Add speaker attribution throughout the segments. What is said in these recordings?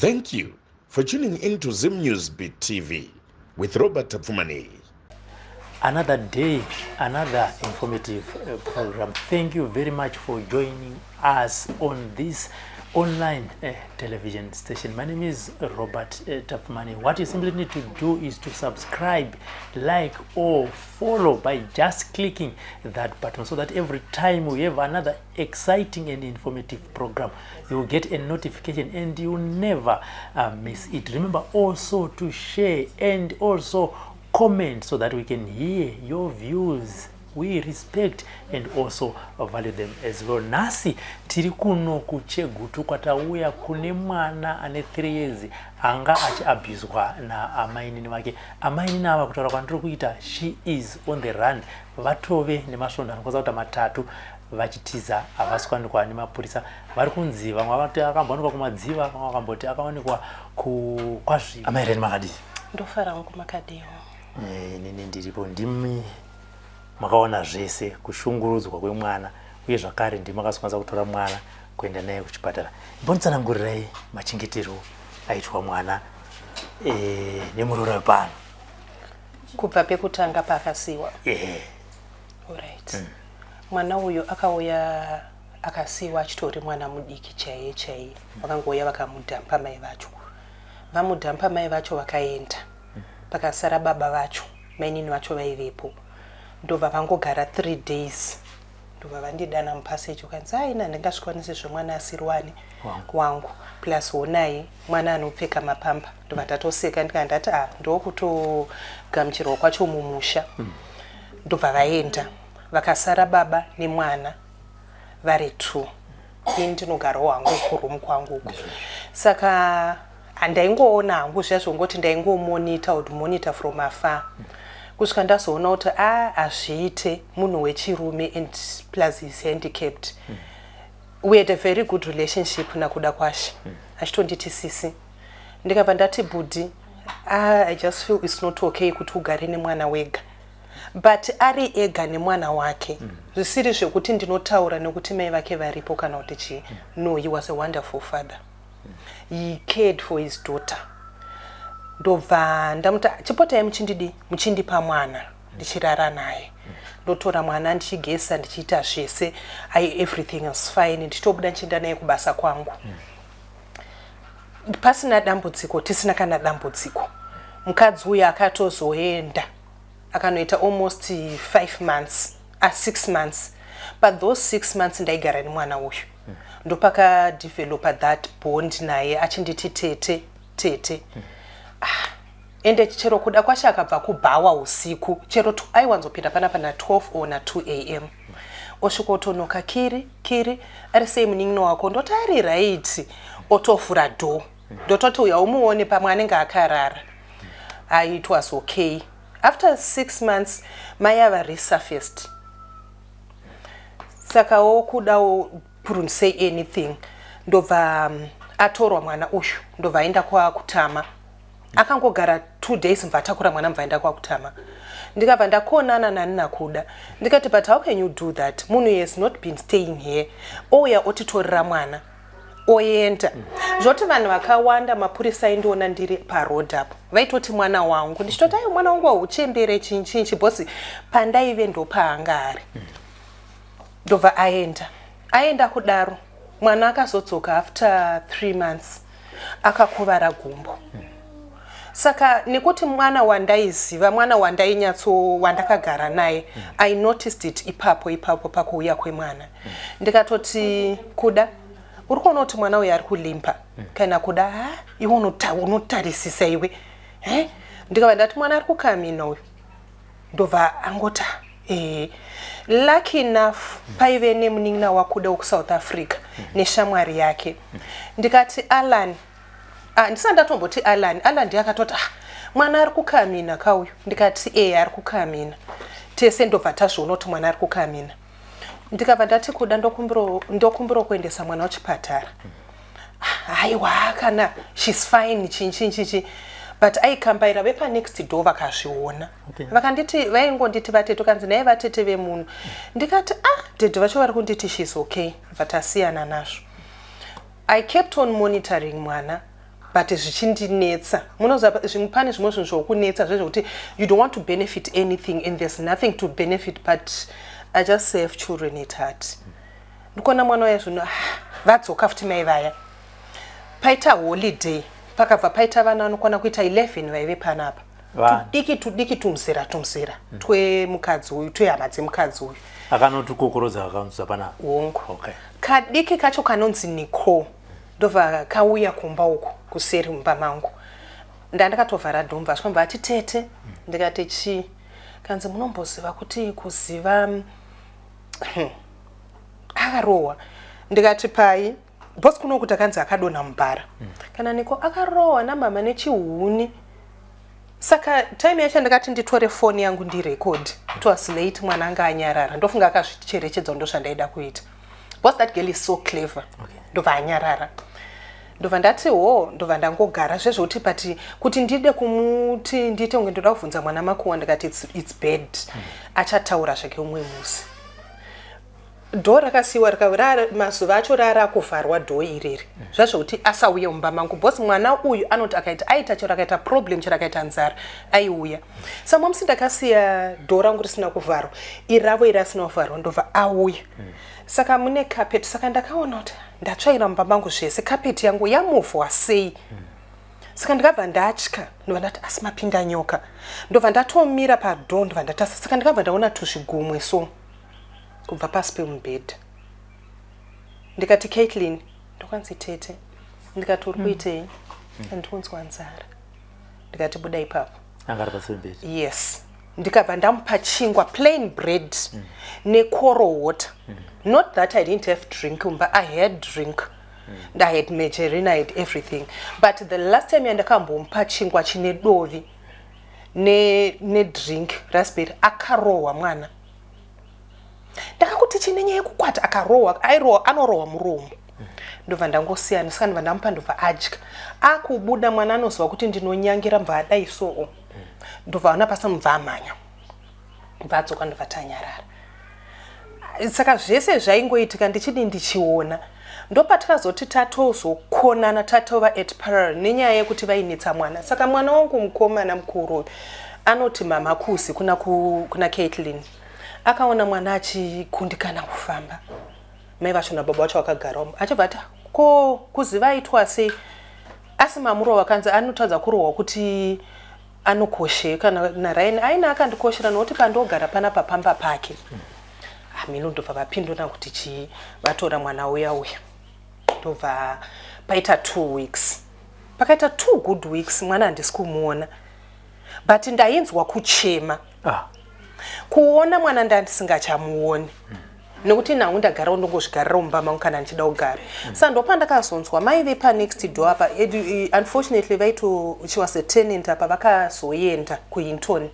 Speaker 1: Thank you for tuning in to Zim News Beat TV with Robert Tapfumaneyi.
Speaker 2: Another day, another informative program. Thank you very much for joining us on this online television station. My name is Robert Tapfumaneyi. What you simply need to do is to subscribe, like, or follow by just clicking that button so that every time we have another exciting and informative program, you will get a notification and you never miss it. Remember also to share and also comment so that we can hear your views. We respect and also value them as well. Nhasi tiri kuno kuChegutu kwatauya kune mwana ane 3 years anga achiabhuzwa naamainini vake. Amainini ava, kutaura kwandiri kuita, she is on the run. Vatove nemasvondo anokwanisa kuita 3 vachitiza, havasi kuwanikwa nemapurisa. Vari kunzi vamwe vati akambowanikwa kuMadziva, vamwe vakamboti akawanikwa kwazvi. Amaireni, makadii?
Speaker 3: Ndofara hangu, makadiwo?
Speaker 2: Inini ndiripo. Ndimi makaona zvese kushungurudzwa kwemwana, uye zvakare ndimi makazokwanisa kutora mwana kuenda naye kuchipatara. Imbonditsanangurirai machengeterwo aitwa mwana nemuroora wepano.
Speaker 3: Kubva pekutanga paakasiyiwa?
Speaker 2: Ehe.
Speaker 3: Alright, mwana uyu akauya akasiyiwa achitori mwana mudiki chaiye chaiye. Vakangouya vakamudhampa mai vacho. Vamudhampa mai vacho, vakaenda, pakasara baba vacho, mainini vacho vaivepo. Ndobva vangogara 3 days, ndobva vandidana mupassage, ukanzi, "Aina, handingasvikwanisi zvemwana asiri wani."
Speaker 2: Wangu.
Speaker 3: Wangu. Plus honai mwana anopfeka mapampers. Ndobva tatoseka, ndikati, ndati, "A, ndokutogamuchirwa kwacho mumusha." Ndobva vaenda, vakasara baba nemwana vari two. Ini ndinogarawo hangu kuroom kwangu uko, saka handaingoona hangu zviya zvongoti ndaingomonita, would monitor from afar, kusvika ndazoona kuti a, hazviite, munhu wechirume and plus is handicapped. We had a very good relationship naKuda Kwashe, achitonditi sisi. Ndikabva ndati, "Bhudhi, ah, I just feel it's not okay kuti ugare nemwana wega." But ari ega nemwana wake, zvisiri zvekuti ndinotaura nekuti mai vake varipo kana kuti chii. No, he was a wonderful father. He cared for his daughter. Ndobva ndamuti, "Chipotai muchindidi, muchindipa mwana, ndichirara naye." Ndotora mwana, ndichigesa, ndichiita zvese. Everything is fine. Ndichitobuda, ndichienda naye kubasa kwangu pasina dambudziko, tisina kana dambudziko. Mukadzi uyu akatozoenda akanoita almost 5 months, 6 months, but those 6 months ndaigara nemwana uyu. Ndopakadevelopa that bond naye, achinditi tete, tete. Ah, ende chero Kuda Kwashe akabva kubhawa usiku, chero aiwanzopinda panapa na12 or na2 a.m., osvika otonoka, "Kiri, kiri, ari sei munin'ina wako?" Ndoti, "Ari right." Otovhura door, ndototi, "Uya umuone, pamwe anenge akarara." It was okay. After 6 months mai ava resurfaced, saka wokudawo couldn't say anything. Ndobva atorwa mwana uyu, ndobva aenda kwaKutama. Akangogara 2 days, mubva atakura mwana, mubva aenda kwaKutama. Ndikabva ndakonana nani naKuda, ndikati, "But how can you do that? Munhu has not been staying here, ouya otitorera mwana, oenda." Zvoti vanhu vakawanda, mapurisa aindiona ndiri paroad apo, vaitoti mwana wangu. Ndichitoti, "Aiwa, mwana wangu wauchembere chinchinchi bhosi." Pandaive ndopaanga ari. Ndobva aenda. Aenda kudaro, mwana akazodzoka after 3 months akakuvara gumbo. Saka nekuti mwana wandaiziva, mwana wandainyatso, wandakagara naye, I noticed it ipapo ipapo pakuuya kwemwana. Ndikatoti, "Kuda, uri kuona kuti mwana uyu ari kulimpa?" Kana Kuda, "Ha, iwe unotarisisa iwe." He, ndikabva ndati, "Mwana ari kukamina uyu." Ndobva angota, "Lucky enough paive nemunin'ina waKuda wekuSouth Africa neshamwari yake." Ndikati, "Alan." Ah, ndisati ndatomboti Alan, Alan ndiye akatoti, "Ah, mwana ari kukamina kauyu." Ndikati, "E, ari kukamina." Tese ndobva tazviona kuti mwana ari kukamina. Ndikabva ndati, "Kuda, ndokumbiro kuendesa mwana kuchipatara." "Haiwa, kana, she's fine," chinchinchichi. But aikambaira. Vepanext door vakazviona. Vakanditi, vaingonditi vatete. Ukanzi naye vatete vemunhu. Ndikati, "Ah, dhedhi vacho vari kunditi she's okay." Bva tasiyana nazvo. I kept on monitoring mwana. But zvichindinetsa, munoziva, pane zvimwe zvinhu zvokunetsa zvezvekuti you don't want to benefit anything and there's nothing to benefit, but I just have children at heart. Ndikuona mwana waya zvino, ah, vadzoka futi mai vaya. Paita holiday, pakabva paita vana vanokwana kuita 11 vaive panapa.
Speaker 2: Vana.
Speaker 3: Tudiki tudiki, tumuzera tumuzera twemukadzi uyu, twehama dzemukadzi uyu.
Speaker 2: Akanotukokorodza akaunza panapa?
Speaker 3: Hongu. Kadiki kacho kanonzi Nicole, ndobva kauya kumba uku kuseri mumba mangu. Ndandakatovhara dhomba, asvika ati, "Tete." Ndikati, "Chii?" Kanzi, "Munomboziva kuti kuziva akarohwa?" Ndikati, "Pai?" Boss kuno kuti akanzi akadonha mubhara. Kana Niko akarohwa namama nechihuni. Saka time yacho ndakati nditore foni yangu ndirecord. It was late, mwana anga anyarara. Ndofunga akazvicherechedza, ndo zvandaida kuita because that girl is so clever. Ndobva anyarara, ndobva ndati ho, ndobva ndangogara zvezvokuti, but kuti ndide kumuti ndiite kunge ndoda kubvunza mwana makuwa, ndikati it's bad. Achataura zvake umwe musi. Door rakasiyiwa mazuva acho rara kuvharwa door ireri, zvazvokuti asauye mumba mangu, because mwana uyu anoti akaita aita chero akaita problem, chero akaita nzara, aiuya. Saka musi ndakasiya door rangu risina kuvharwa, iri ravo iri asina kuvharwa, ndobva auya. Saka mune carpet, saka ndakaona kuti ndatsvaira mumba mangu zvese, carpet yangu yamuvhwa sei? Saka ndikabva ndatya, ndobva ndati, "Asi mapinda nyoka?" Ndobva ndatomira padoor, ndobva ndatasa. Saka ndikabva ndaona tuzvigumwe so kubva pasi pemubhedha. Ndikati, "Caitlin." Ndokwanzi, "Tete." Ndikati, "Uri kuitei?" "Andikunzwa nzara." Ndikati, "Buda ipapo."
Speaker 2: Anga ari pasi pemubhedha?
Speaker 3: Yes. Ndikabva ndamupa chingwa, plain bread, nekoro water. Not that I didn't have drink mumba, I had drink. I had margarine, I had everything, but the last time yandakambomupa chingwa chine dovi nedrink raspberry, akarohwa mwana. Ndakakuti chine nyaya yekukwata, akarohwa, airohwa, anorohwa muromo. Ndobva ndangosiyana. Saka ndobva ndamupa, ndobva adya. Akubuda, mwana anoziva kuti ndinonyangira, mbva adai soo, ndobva aona pasa, mubva amhanya, ndobva adzoka, ndobva tanyarara. Saka zvese zvaingoitika ndichidi ndichiona. Ndopatakazoti tatozokonana, tatova at parallel nenyaya yekuti vainetsa mwana. Saka mwana wangu mukomana mukuru uyu anoti mama kuzi kuna Caitlin akaona mwana achikundikana kufamba, mai vacho nababa vacho vakagarawo, achibva ati, "Ko kuziva aitwa sei?" Asi mamuro vakanzi anotadza kurohwa kuti anokoshe kana naraini aina akandikoshera nokuti pandogara panapa pamba pake hamino. Ndobva vapindura kuti chii, vatora mwana uya uya. Ndobva paita 2 weeks, pakaita 2 good weeks, mwana handisi kumuona, but ndainzwa kuchema. Kuona mwana ndandisingachamuoni nekuti nhau ndagara ndongozvigarira mumba mangu kana ndichida kugara. Saka ndopandakazonzwa mai vepanext door apa, unfortunately vaito, she was a tenant apa, vakazoenda kuHinton.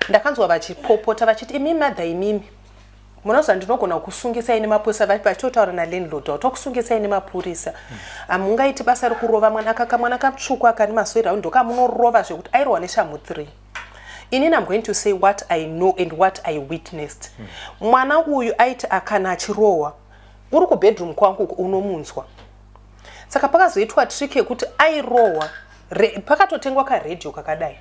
Speaker 3: Ndakanzwa vachipopota vachiti, "Imi mother, imimi munoziva ndinogona kusungisai nemapurisa." Vachitotaura nalandlord wavo, "Tokusungisai nemapurisa, hamungaiti basa rekurova mwana akaka, mwana katsvuku akani masoira ndokamunorova zvekuti airohwa neshamhu 3." Inini I'm going to say what I know and what I witnessed. Mwana uyu aiti akana achirohwa uri kubedroom kwangu uku unomunzwa. Saka pakazoitwa trick yekuti airohwa, pakatotengwa karedhiyo kakadai,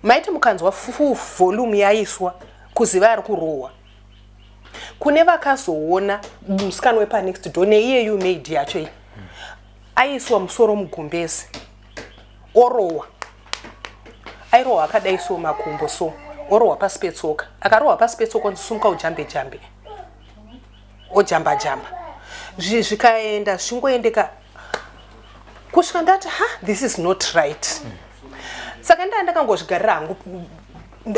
Speaker 3: maiti mukanzwa full volume yaiswa, kuziva ari kurohwa. Kune vakazoona musikana wepanext door neiyeyu maid yacho iyi, aiswa musoro mugumbezi, orohwa. Airohwa akadai so, makumbo so, orohwa pasi petsoka. Akarohwa pasi petsoka, onzisumuka ujambe jambe, ojamba jamba. Zvikaenda zvichingoendeka kusvika ndati, "Ha, this is not right." Saka ndaa ndakangozvigarira hangu.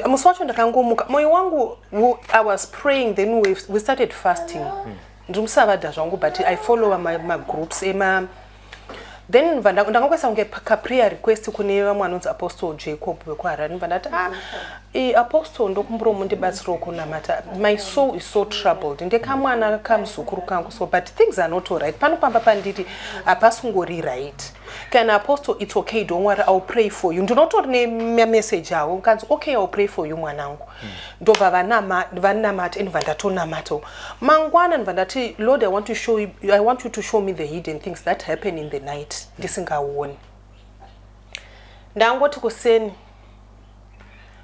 Speaker 3: Musi wacho ndakangomuka, mwoyo wangu, I was praying. Then we started fasting. Ndiri musavadha zvangu, but I follow magroups ema. Then ndakangoisa kunge kaprayer request kune vamwe anonzi Apostle Jacob vekuHarare. Ndibva ndati, "Ah, Apostle, ndokumbura mundibatsirawo kunamata. My soul is so troubled. Ndekamwana kamuzukuru kangu so, but things are not alright pano pamba pandiri, hapasingori right." Kana, "Apostle, it's okay, don't worry, I will pray for you." Ndinotori nemamessage avo. Kanzi, "Okay, I will pray for you, mwanangu." Ndobva vanamata, ndobva ndatonamatawo. Mangwana ndobva ndati, "Lord, I want you to show me the hidden things that happen in the night ndisingaoni." Ndangoti kuseni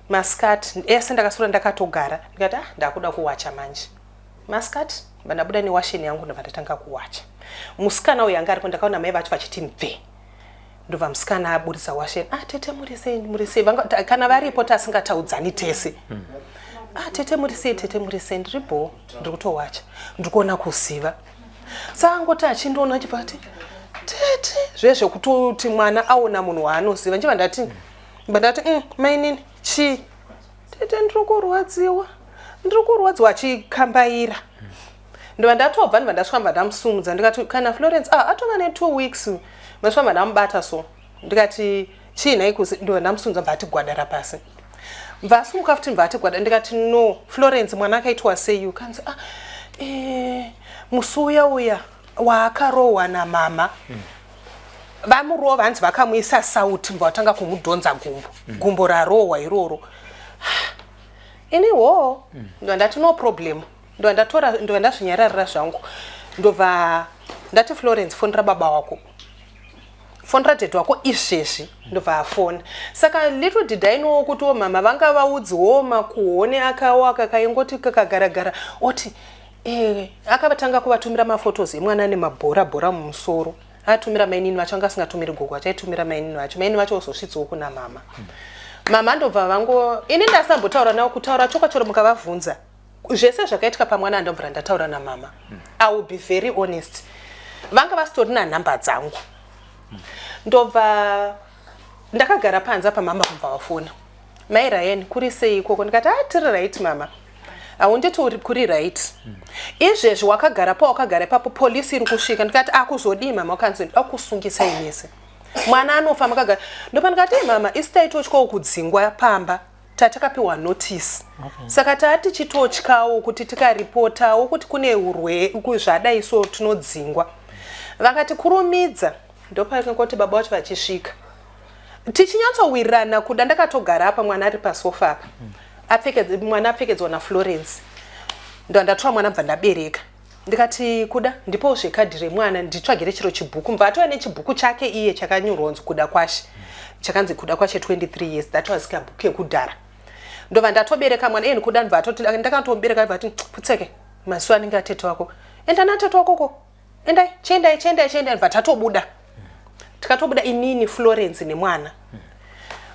Speaker 3: masikati ese ndakaswera ndakatogara, ndikati, "Ah, ndakuda kuwacha manje." Masikati ndabva ndabuda newasheni yangu, ndobva ndatanga kuwacha. Musikana uyu anga aripo, ndakaona mai vacho vachiti mve, ndobva musikana aburisa washeni. "Ah, tete, muri sei? Muri sei?" Kana varipo tasingataudzani tese. "Ah, tete, muri sei? Tete, muri sei?" "Ndiri bho, ndiri kutowacha." Ndiri kuona kuziva saka angoti achindiona achibva ati, "Tete." Zvezvekutoti mwana aona munhu waanoziva. Nchibva ndati, bva ndati, mainini, chii?" "Tete, ndiri kurwadziwa, ndiri kurwadziwa," achikambaira. Ndobva ndatobva, ndobva ndasvika, ndobva ndamusumudza. Ndikati, "Kana Florence, ah, atova ne2 weeks." Ndasvika, ndobva ndamubata so, ndikati, "Chii nhai kuzi?" Ndobva ndamusumudza, bva ati gwadara pasi, bva asumuka futi, bva ati gwada. Ndikati, "No, Florence, mwana akaitwa sei?" Ukanzi, "Ah, musi uya uya waakarohwa namama, vamurova, hanzi vakamuisa sauti, mbva vatanga kumudhonza gumbo, gumbo rarohwa iroro." Ini ho, ndobva ndati, "No problem." Ndobva ndatora, ndobva ndazvinyararira zvangu. Ndobva ndati, "Florence, fonera baba wako, fonera daddy wako izvezvi." Ndobva afona. Saka little did I know kuti wo mama vanga vaudziwo makuhone akawaka kaingoti kakagaragara oti akavatanga kuvatumira maphotos emwana nemabhora bhora mumusoro. Atumira mainini vacho, anga asingatumiri gogo, achaitumira mainini vacho. Mainini vacho ozosvitsawo kuna mama. Mama ndobva vango, ini ndasambotaura navo. Kutaura chokwachoro, mukavabvunza zvese zvakaitika pamwana, andobvira ndataura namama, I will be very honest, vanga vasitorina nhamba dzangu. Ndobva ndakagara panze apa, mama kubva vafona, "Mai Ryan, kuri sei ikoko?" Ndikati, "A, tiri right, mama." "Haunditi uri kuri right? Izvezvi wakagara pawakagara ipapo, polisi iri kusvika." Ndikati, "Akuzodii, mama?" Ukanzi, "Akusungisai mese, mwana anofa makagara." Ndopa ndikati, "Ei mama, isi taitotyawo kudzingwa pamba, tatakapiwa notice, saka taa tichitotyawo kuti tikaripotawo kuti kune urwe zvadai so tinodzingwa." Vakati, "Kurumidza." Ndopakangoti baba vacho vachisvika, tichinyatsowirirana kuda. Ndakatogara apa, mwana ari pasofa apa, mwana apfekedzwa naFlorence. Ndo ndatora mwana, bva ndabereka. Ndikati, "Kuda, ndipowo zvekadhi remwana, nditsvagire chiro chibhuku." Mubva atova nechibhuku chake iye chakanyorwa kunzi Kuda Kwashe, chakanzi Kuda Kwashe 23 years. That was kabhuku kekudhara. Ndobva ndatobereka mwana iye nikuda. Ndobva atoti, ndakatomubereka, bva ati, "Putseke, mazuva anenge atete wako, enda natete wakoko, endai, chiendai, chiendai, chiendai." Bva tatobuda, tikatobuda inini, Florence nemwana.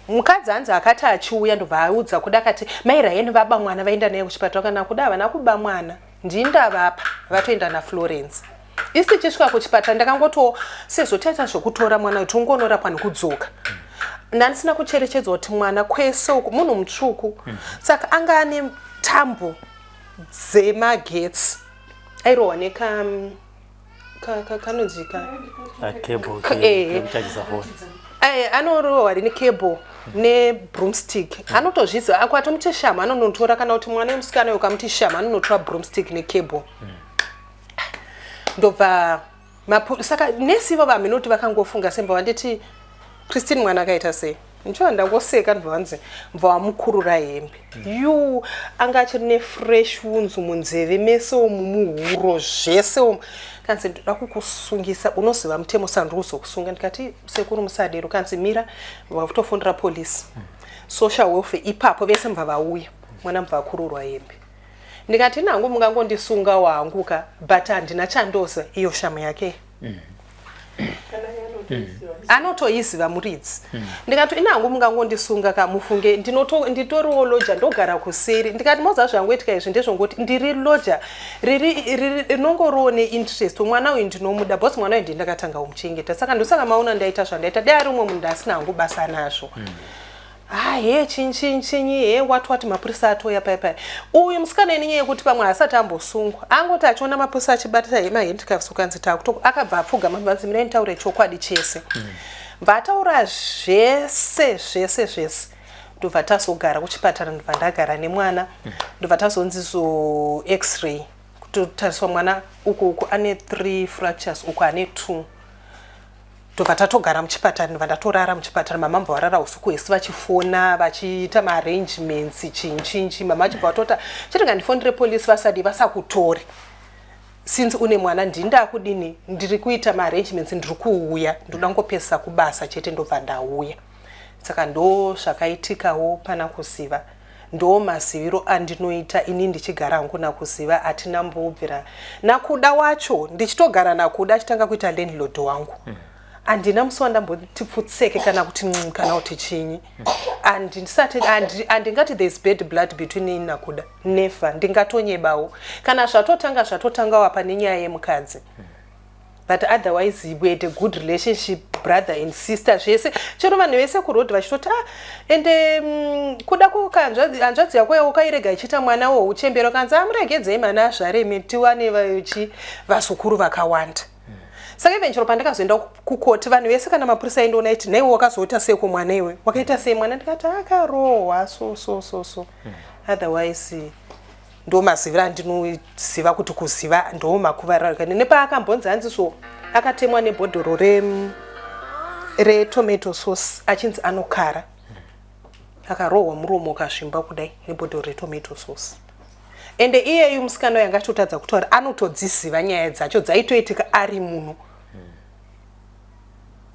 Speaker 3: Mukadzi hanzi akati achiuya, ndobva audza Kuda, akati, "Mai Ryan vaba mwana, vaenda naye kuchipatara." Kana Kuda, "Havana kuba mwana, ndindavapa, vatoenda naFlorence." Isi tichisvika kuchipatara, ndakangoto sezvo taita zvokutora mwana uyu, tingonorapwa nekudzoka. Ndandisina kucherechedzwa kuti mwana kwese uku munhu mutsvuku, saka anga ane tambo dzemagetsi, airohwa neka kanonzi ka
Speaker 2: Cable kekuchajisa foni.
Speaker 3: Anorohwa necable nebroomstick. Anotozviziva, akatomuti shama anonotora. Kana kuti mwana wemusikana uyu ukamuti shama, anonotora broomstick necable. Ndobva saka nesi ivo vamhinoti vakangofunga semba vanditi, "Christine, mwana akaita sei?" Ndichiva ndangoseka. Ndobva vanzi, "Bva wamukurura hembe." Yu anga achiri nefresh wounds munzeve mese umu, muhuro zvese umu. Kanzi, "Ndoda kukusungisa, unoziva mutemo, saka ndiri kuzokusunga." Ndikati, "Sekuru, musadero." Kanzi, "Mira." Vakutofondera polisi, social welfare ipapo vese mubva vauya. Mwana mubva akururwa hembe. Ndikati, "Nangu mungangondisunga wangu ka, but handina chandoza." Iyo shamu yake anotoiziva muridzi. Ndikati, "Inangu mungangondisunga ka, mufunge nditoriwo loja, ndogara kuseri." Ndikati, "Moza zvangoitika izvi ndezvongoti ndiri loja riri rinongoriwo neinterest. Mwana uyu ndinomuda because mwana uyu ndii ndakatanga kumuchengeta, saka ndosaka maona ndaita zvandaita. Dai ari umwe munhu, ndasina hangu basa nazvo." Ah, he, chinchinyi, he, wati wati mapurisa atoya pai pai. Uyu musikana inenyaya yekuti pamwe haasati ambosungwa, angoti achiona mapurisa achibata mahandcuffs, ukanzi takuto, akabva apfugama, vanzi, "Mirai nditaure chokwadi chese." Bva ataura zvese zvese zvese. Ndobva tazogara kuchipatara, ndobva ndagara nemwana. Ndobva tazonzi zo x-ray, kutotariswa mwana uku, uku ane three fractures, uku ane two. Ndobva tatogara muchipatara, ndobva ndatorara muchipatara. Mama mbva varara usiku hwese vachifona, vachiita maarrangements, chinchinchi. Mama achibva vatota chiti, "Ngandifondere polisi vasadi vasakutore since une mwana. Ndindakudini, ndiri kuita maarrangements, ndiri kuuya, ndoda ngopesa kubasa chete." Ndobva ndauya. Saka ndo zvakaitikawo pana Kuziva. Ndo maziviro andinoita ini ndichigara hangu naKuziva, hatina mbobvira naKuda wacho ndichitogara naKuda achitanga kuita landlord wangu. Handina musi wandamboti pfutseke kana kuti kana kuti chinyi. Handisati handingati there is bad blood between ini naKuda, never. Ndingatonyebawo kana zvatotanga zvatotangawo apa nenyaya yemukadzi. But otherwise we had a good relationship, brother and sister zvese. Chero vanhu vese kuroad vachitoti, ah, ende Kuda hanzvadzi yako yaukairega ichiita mwana wouchembero, kanzi amuregedzei mwana azvare tiwane vazukuru vakawanda. Saka even chero pandakazoenda kukoti, vanhu vese kana mapurisa aindiona iti, "Naiwe wakazoita sei kumwana iwe? Wakaita sei mwana?" Ndikati akarohwa so so so so. Otherwise ndo maziviro andinoziva kuti Kuziva ndo makuvariro ake. Nepaakambonzi hanzi so akatemwa nebhodhoro retomato sauce, achinzi anokara, akarohwa muromo ukasvimba kudai nebhodhoro retomato sauce. Ende iyeyu musikana uyu anga achitotadza kutaura, anotodziziva nyaya dzacho dzaitoitika ari muno.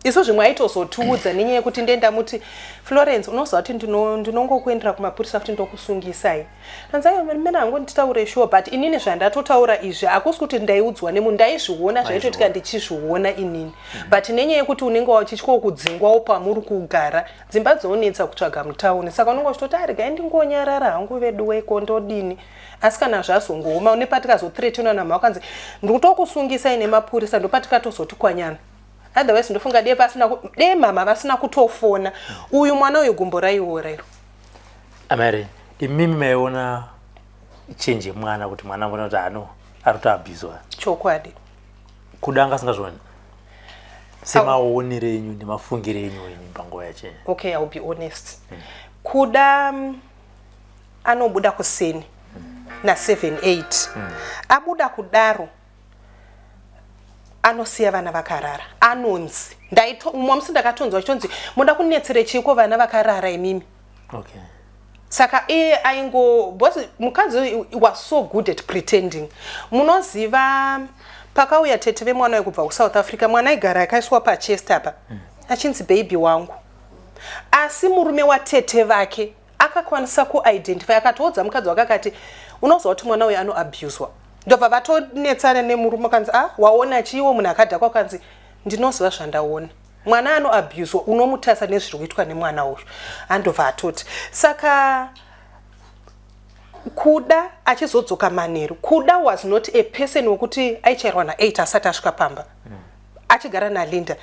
Speaker 3: Isu zvimwe aitozotiudza nenyaya yekuti ndenda muti, "Florence, unoziva kuti ndinongokuendera kumapurisa futi ndokusungisai." Anzi, "Aiwa, mene hangu nditaure sure, but inini zvandatotaura izvi hakusi kuti ndaiudzwa nemunhu, ndaizviona zvaitoitika ndichizviona inini." But nenyaya yekuti unenge uchityawo kudzingwawo pamuri kugara, dzimba dzoonetsa kutsvaga mutauni, saka unenge uchitoti, "Aregai ndingonyarara hangu vedu weko, ndodini?" Asi kana zvazongooma, nepatikazotretenwa namha wakanzi, "Ndikutokusungisai nemapurisa," ndopatikatozoti kwanyana. Otherwise ndofunga dee pasina dee mama vasina kutofona, uyu mwana uyu gumbo raiora iro.
Speaker 2: Amai, imimi maiona change yemwana, kuti mwana angona kuti ano ari kutoabhizwa?
Speaker 3: Chokwadi.
Speaker 2: Kuda anga asingazvioni semaonero enyu nemafungiro enyu enyu panguva yacho?
Speaker 3: Okay, I will be honest. Kuda anobuda kuseni na7 8. Abuda kudaro anosiya vana vakarara. Anonzi umwe musi ndakatonzwa achitonzi, "Muda kunetsere chiiko vana vakarara imimi?" Saka iye aingo, because mukadzi uyu was so good at pretending. Munoziva pakauya tete vemwana uyu kubva kuSouth Africa, mwana aigara akaiswa pachest apa achinzi baby wangu, asi murume watete vake akakwanisa kuidentify, akatoudza mukadzi wake akati, "Unoziva kuti mwana uyu anoabuswa?" Ndobva vatonetsana nemurume, akanzi, "A, waona chiiwo munhu akadhakwa?" Akanzi, "Ndinoziva zvandaona, mwana anoabuswa, unomutarisa nezviri kuitwa nemwana uyu." Andobva atoti, saka Kuda achizodzoka manheru, Kuda was not a person wekuti aichairwa na8 asati asvika pamba. Achigara naLinda,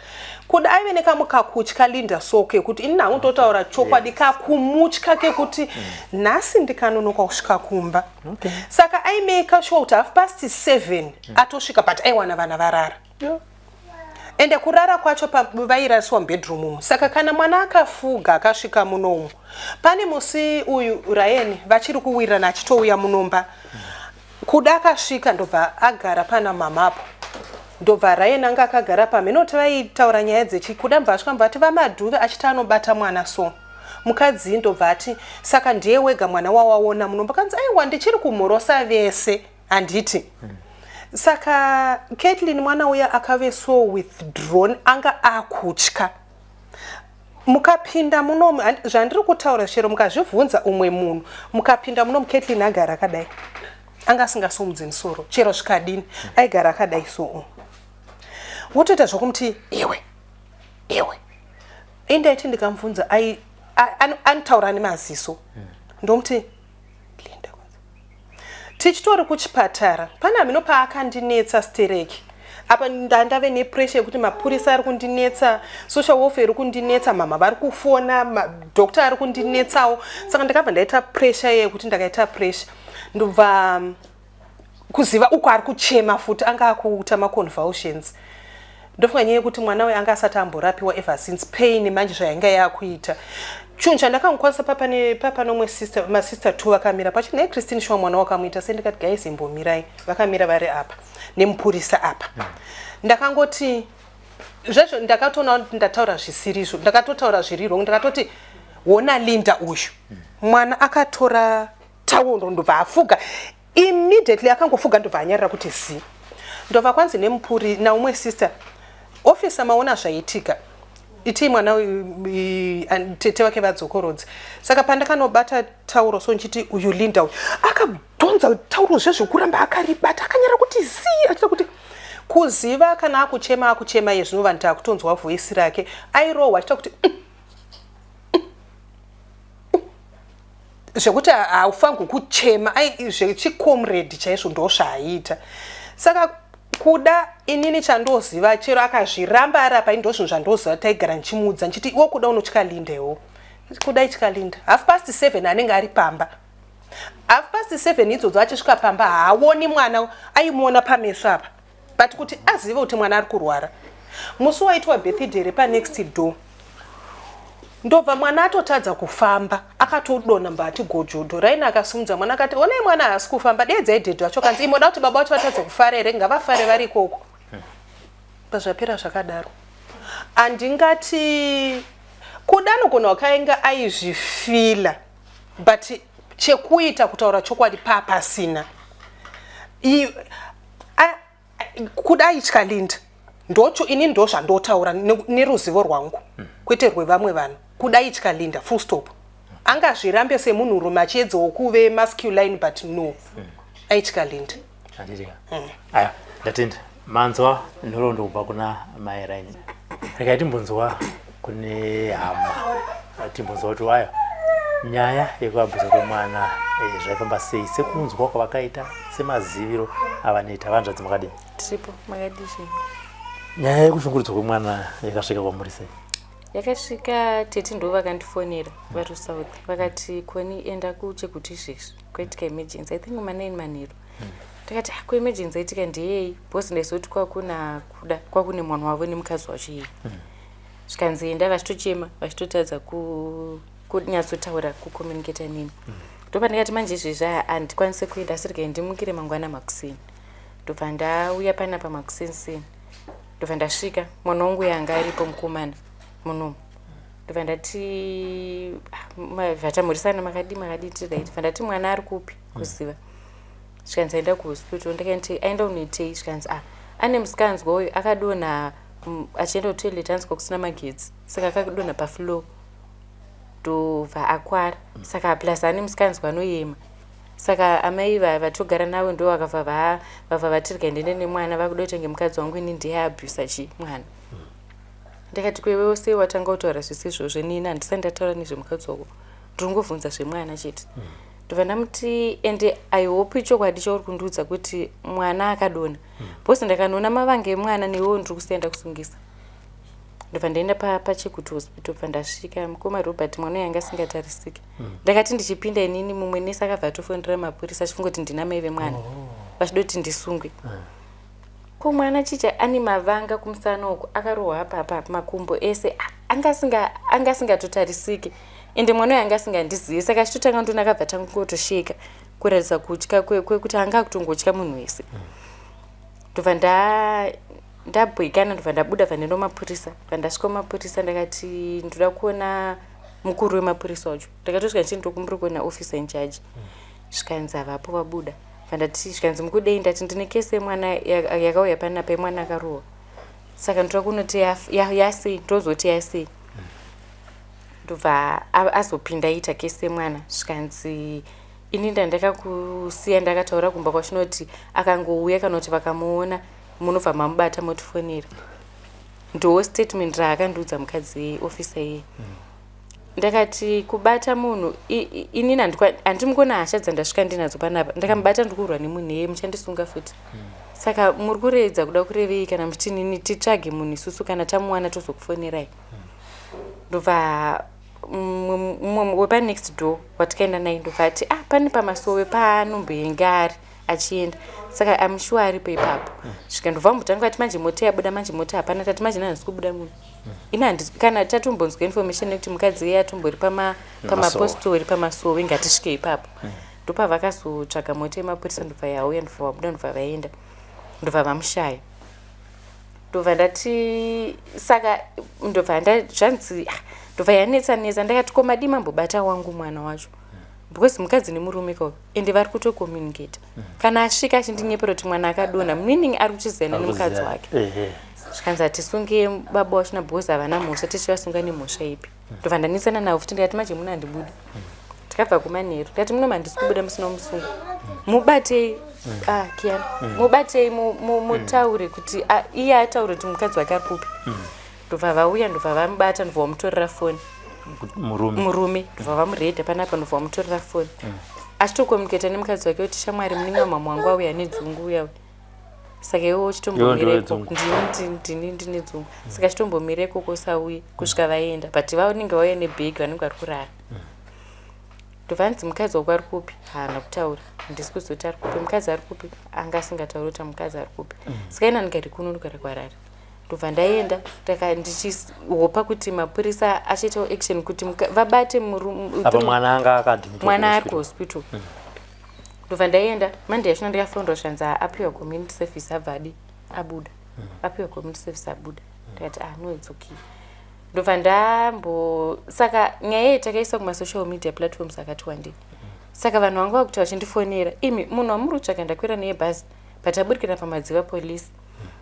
Speaker 3: Kuda aive nekamukakutya Linda so kekuti ini hangu ndotaura chokwadi, kakumutya kekuti nhasi ndikanonoka kusvika kumba. Saka aimake sure kuti 7:30 atosvika, but aiwana vana varara. Ende kurara kwacho vairaswa mubedroom umu. Saka kana mwana akafuga akasvika munomu, pane musi uyu Ryan vachiri kuwirirana, achitouya munomba, Kuda akasvika ndobva agara pana mamapo, ndobva Ryan anga akagara pamhenoti, vaitaura nyaya dzechi. Kuda mbva asvika, mbva ati, "Vamadhuve," achiti anobata mwana so mukadzi ndobva ati, "Saka ndiye wega mwana wawaona munomba?" Kanzi, "Aiwa, ndichiri kumhorosa vese, handiti?" Saka Caitlin mwana uya akave so withdrawn, anga akutya. Mukapinda munomu, zvandiri kutaura chero mukazvibvunza umwe munhu, mukapinda munomu Caitlin agara akadai, anga asingasumudzi musoro chero zvikadini, aigara akadai. So wotoita zvokumuti, "Iwe, iwe." Indaiti ndikamubvunza, anotaura nemaziso. Ndomuti, "Linda." Tichitori kuchipatara pane hamino paakandinetsa stereki apa, ndandave nepressure yekuti mapurisa ari kundinetsa, social welfare iri kundinetsa, mama vari kufona, madoctor ari kundinetsawo. Saka ndakabva ndaita pressure yekuti ndakaita pressure, ndobva Kuziva uko ari kuchema futi, anga akuita maconvulsions. Ndofunga nyaya yekuti mwana uyu anga asati amborapiwa ever since, pain manje zvainga yakuita. Chinhu chandakangokwanisa papa nomwe sister, masister two vakamira pachi, "Nhai Christine, shuwa mwana wakamuita sei?" Ndikati, "Guys, imbomirai." Vakamira vari apa nemupurisa apa. Ndakangoti zvezvo ndakatoona kuti ndataura zvisirizvo, ndakatotaura zviri wrong. Ndakatoti, "Wona Linda uyu, mwana akatora tauro ndobva afuga immediately, akangofuga ndobva anyarira kuti zi." Ndobva kwanzi nemupuri naumwe sister, "Officer, maona zvaitika." Itii mwana uyu tete vake vadzokorodze. Saka pandakanobata tauro so nchiti uyu Linda uyu akadhonza tauro zvezvekuramba akaribata akanyara kuti zii achita kuti kuziva kana akuchema akuchema iye zvino vanhu takutonzwa voice rake airohwa achita kuti zvekuti haufanirwi kuchema zvechicomrade chaizvo ndozvaaiita saka kuda inini chandoziva chero akazviramba ari apa ndozvinhu zvandoziva taigara ndichimuudza ndichiti iwo kuda unotya linda iwo kuda itya linda 7:30 anenge ari pamba 7:30 idzodzo achisvika pamba haaoni mwana aimuona pameso apa but kuti azive kuti mwana ari kurwara musi waitwa birthday repanext door ndobva mwana atotadza kufamba akatodonha mbati gojodo raini akasimudza mwana akati onai mwana haasi kufamba deedzai dhedhi vacho kanzi imoda kuti baba vacho vatadza kufara here ngavafare vari ikoko pazvapera zvakadaro handingati kuda anogona wakainga aizvifila but chekuita kutaura chokwadi papasina kuda aitya Linda ndocho ini ndo zvandotaura neruzivo rwangu kwete rwevamwe vanhu kuda itya Linda full stop angazvirambe semunhurume achiedzawo kuve masculine but no aitya Linda.
Speaker 2: Handitika aya ndatenda manzwa nhoroondo kubva kuna mai Raini. Regai timbonzwa kune hama timbonzwa kuti wayo nyaya yekuabhuza kwemwana zvaifamba sei sekunzwa kwavakaita semaziviro avanoita. Vanzvadzi makadini?
Speaker 4: Tiripo, makadii zvenyu?
Speaker 2: Nyaya yekushungurudzwa kwemwana yakasvika kwamuri sei?
Speaker 4: Yakasvika tete ndo vakandifonera vari South vakati Koni enda kuChegutu izvezvi kwaitika emergency I think ma9 manheru. Ndakati ah, kuemergency aitika ndeyei because ndaizoti kwakuna kuda kwakune mwana wavo nemukadzi wacho iye. Zvikanzi enda vachitochema vachitotadza kunyatsotaura kucommunicata neni. Ndopandikati manje izvezvi handikwanise kuenda asi regai ndimukire mangwana makuseni. Ndobva ndauya panapa makuseni ndobva ndasvika mwana wangu yanga aripo mukomana munomu ndobva ndati vatamhurisana makadii makadii tiri right bva ndati mwana ari kupi kuziva zvikanzi aenda kuhospital ndakati aenda unoitei zvikanzi ah ane musikanzwa uyu akadonha achienda kutoilet anzwa kusina magetsi saka akadonha pafloor ndobva akwara saka plus ane musikanzwa anoyema saka amai vatogara navo ndo vakabva vabva vatirga ndiende nemwana vakuda kuita ngemukadzi wangu ini ndiye abusa chi mwana ndakati kwewewo sei watanga kutaura zvese izvozvo nini handisati ndataura nezvemukadzi wako ndiringovhunza zvemwana chete ndobva ndamuti ende I hope ichokwadi chauri kundiudza kuti mwana akadonha because ndakanoona mavanga emwana newewo ndiri kusiya ndakusungisa ndobva ndaenda paChegutu hospital bva ndasvika mukoma Robert mwana uyu anga asingatarisiki ndakati ndichipinda inini mumwe nesi akabva atofonera mapurisa achifunga kuti ndina mai vemwana vachida kuti ndisungwe ko mwana chicha ane mavanga kumusana uku akarohwa apa apa makumbo ese anga asingatotarisiki ende mwana uyu anga asingandizivi saka achitotanga ndona akabva tangotosheka kuratidza kutya kwekuti anga akutongotya munhu wese ndobva ndabwekana ndobva ndabuda bva ndaenda kumapurisa bva ndasvika kumapurisa ndakati ndoda kuona mukuru wemapurisa wacho ndakatosvika ndichiti ndokumbira kuona officer in charge zvikanzi havapo vabuda bva ndati zvikanzi mukudei ndati ndine kesi yemwana yakauya panapa yemwana akarohwa saka ndoda kunoti yasei ndozoti yasei ndobva azopinda aita kesi yemwana zvikanzi ini ndandakakusiya ndakataura kumba kwachinoti akangouya kana kuti vakamuona munobva mamubata motifonera ndo statement raakandiudza mukadzi officer iye ndakati kubata munhu inini handimukona hasha dzandasvika ndinadzo panapa ndakamubata ndikurwa nemunhu iyeye muchandisunga futi saka muri kureedza kuda kurevei kana muchiti nini titsvage munhu isusu kana tamuwana tozokufonerai ndobva mumwe wepanext door watikaenda naye ndobva ati ah pane pamasowe paanomboenge ari achienda saka I'm sure aripo ipapo svika ndobva mbotanga vati manje mota yabuda manje mota hapana tati manje handisi kubuda munhu ini handisi kana tatombonzwa information yekuti mukadzi iye atombori pamapostori pamasowe ngatisvike ipapo ndopavakazotsvaga mota yemapurisa ndobva yauya ndobva vabuda ndobva vaenda ndobva vamushaya ndobva ndati saka ndobva zvanzi ah, ndobva yanetsa netsa ndakati ko madii mambobata wangu mwana wacho because mukadzi nemurume ko ende vari kutocommunicata kana asvika achindinyepera kuti mwana akadonha meaning ari kuchiziyana nemukadzi wake. Zvikanzi hatisunge baba wachona because havana mhosva, tichivasunga nemhosva ipi? Ndobva ndanisana navo futi, ndikati manje muno handibudi. Takabva kumanheru, ndikati muno handisi kubuda musina kumusunga. Mubatei, ah, Kiana, mubatei, mutaure kuti, ah, iye ataure kuti mukadzi wake ari kupi. Ndobva vauya, ndobva vamubata, ndobva vamutorera foni.
Speaker 2: Murume.
Speaker 4: Murume. Ndobva vamuredha panapa, ndobva vamutorera foni. Achitocommunicata nemukadzi wake kuti shamwari, munin'ina wamama wangu auya nedzungu uya. Saka iwe uchitombomira ikoko, ndini ndine dzungu. Saka chitombomira ikoko usauye kusvika vaenda, but vanenge vauya nebhegi, vanenge vari kurara. Ndobva anzi mukadzi wako ari kupi? Haana kutaura, handisi kuzoti ari kupi mukadzi, ari kupi, anga asingatauri kuti mukadzi ari kupi. Saka ina ndigari kuno, ndogara kwarari. Ndobva ndaenda ndichihopa kuti mapurisa achiitawo action kuti vabate murume.
Speaker 2: Apa mwana anga akadini?
Speaker 4: Mwana ari kuhospital. Ndobva ndaenda Monday yachona, ndikafonderwa, zvanzi apiwa community service, abva adi abuda. Apiwa community service, abuda. Ndikati, ah, no, it's okay. Ndobva ndambo, saka nyaya iyi takaisa kumasocial media platforms akati wandei. Saka vanhu vanga vakuti vachindifonera, imi munhu wamuri kutsvaka ndakwira neye bhazi, but aburikira paMadziva police,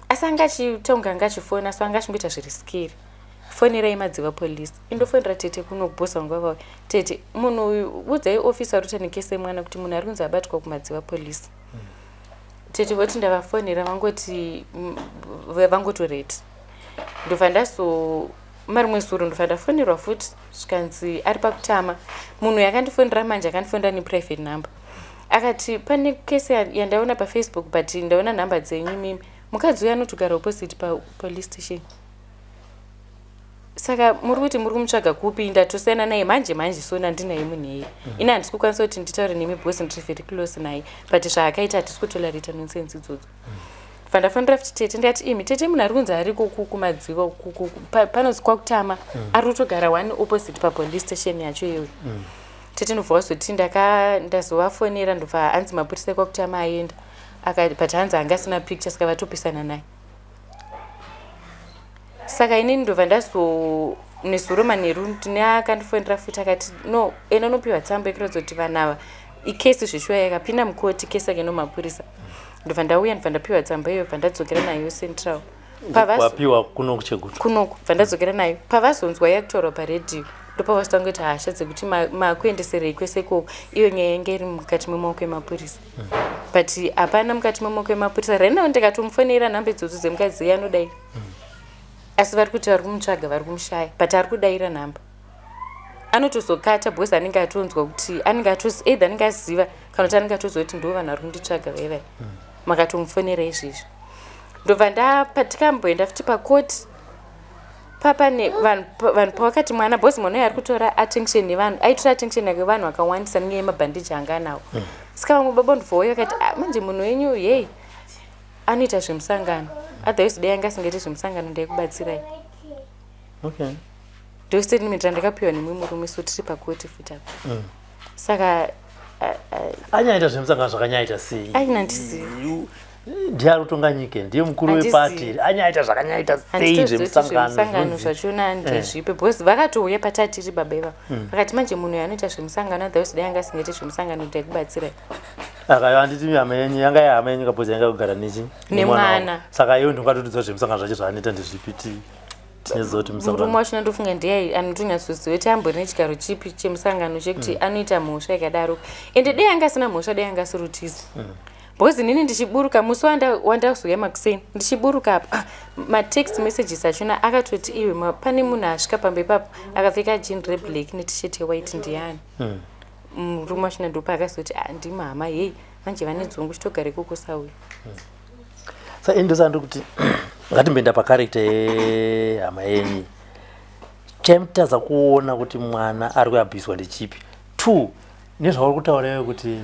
Speaker 4: asi anga achitonga, anga achifona, so anga achingoita zviri scary. Fonerai Madziva police. Indofonera tete kuno kubhosa, vanga vauya. Tete, munhu uyu, udzai officer rutanekese mwana kuti munhu ari kunzi abatwa kuMadziva police. Tete voti ndavafonera, vangoti vangotoreti. Ndobva ndazo marimwe zuro ndobva ndafonerwa futi, zvikanzi ari pakutama. Munhu yakandifonera manje akandifonera neprivate number, akati pane kesi yandaona paFacebook, but ndaona nhamba dzenyu imimi. Mukadzi uyo anotogara opposite papolice station, saka muri kuti muri kumutsvaga kupi? Ndatosiyana naye manje manje, so nandinaye munhu iyeye. Ini handisi kukwanisa kuti nditaure nemi because ndiri very close naye, but zvaakaita hatisi kutolerata nonsense idzodzo. Bva ndafonera futi tete, ndikati imi tete, munhu ari kunzi ariko kuMadziva panonzi kwakutama, ari kutogara one opposite papolice station yacho iyoyo. Tete ndobva wazoti ndazovafonera, ndobva hanzi mapurisa ekwakutama aenda, but hanzi anga asina picture, saka vatopisana naye. Saka inini ndobva ndazo nezuro manheru ndine akandifonera futi, akati no, enda unopiwa tsamba yekuratidza kuti vanhu ava ikesi zveshuwa yakapinda mukoti, kesi yake nomapurisa. Ndobva ndauya, ndobva ndapiwa tsamba iyo, bva ndadzokera nayo Central.
Speaker 2: Wapiwa kuno kuChegutu?
Speaker 4: Kunoku. Bva ndadzokera nayo. Pavazonzwa yakutaurwa paredhiyo, ndopavazotanga kuita hasha dzekuti makuendeserei kwese ikoko, iyo nyaya yange iri mukati memaoko emapurisa. But hapana mukati memaoko emapurisa right now. Ndikatomufonera nhamba idzodzo dzemukadzi iye anodaira, asi vari kuti vari kumutsvaga, vari kumushaya, but ari kudaira nhamba. Anotozokata because anenge atonzwa kuti anenge either anenge aziva kana kuti anenge atoziva kuti ndo vanhu vari kunditsvaga vaivai. Makatomufonera izvizvi. Ndobva ndapatikamboenda futi pakoti, papane vanhu vanhu pavakati mwana, because mwana uyu ari kutora attention nevanhu, aitora attention yake vanhu vakawandisa nenyaya yemabhandeji anga anawo. Saka vamwe baba ndobvauya vakati, ah, manje munhu wenyu yei anoita zvemusangano, otherwise dai anga asingaiti zvemusangano ndaikubatsirai. Ndo statement randakapiwa nemumwe murume, so tiri pakoti futi apa. Saka
Speaker 2: Anyaita zvemusangano zvakanyaita sei?
Speaker 4: Aina, handizivi.
Speaker 2: Ndiye ari kutonga nyika, ndiye mukuru wepati, anyaita zvakanyaita sei?
Speaker 4: Handitozivi kuti
Speaker 2: zvemusangano?
Speaker 4: Zvemusangano zvachona ndezvipi, because vakatouya patatiri baba ivavo, vakati manje munhu uyu anoita zvemusangano, otherwise dai anga asingaiti zvemusangano ndaikubatsirai.
Speaker 2: Aka handiti hama yenyu, yanga yahama yenyu kapozi yanga kugara nechi
Speaker 4: Nemwana.
Speaker 2: Wavo. Saka iwe ndingatotidza zvemusangano zvacho zvaanoita ndezvipi, tinezoti
Speaker 4: Murume
Speaker 2: musangano?
Speaker 4: Wachona ndofunga ndiye anotonyatsoziva kuti ambori nechigaro chipi chemusangano chekuti anoita mhosva yakadaro. Ende dai anga asina mhosva, dai anga asiri kutiza, because inini ndichiburuka musi wandazouya makuseni, ndichiburuka apa, ah, matext messages achona akatoti iwe pane munhu asvika pamba ipapo akapfeka jean reblack neT-shirt yewhite, ndiani? Murume wachona ndopa akazoti, ah, ndimama hei, manje vane dzungu, chitogara ikoko sauya.
Speaker 2: Sa ini ndosandiri kuti ngatimboenda pacharacter yehama yenyu. Chaimutadza kuona kuti mwana ari kuabhiswa ndechipi? Two, nezvauri kutaura iwe kuti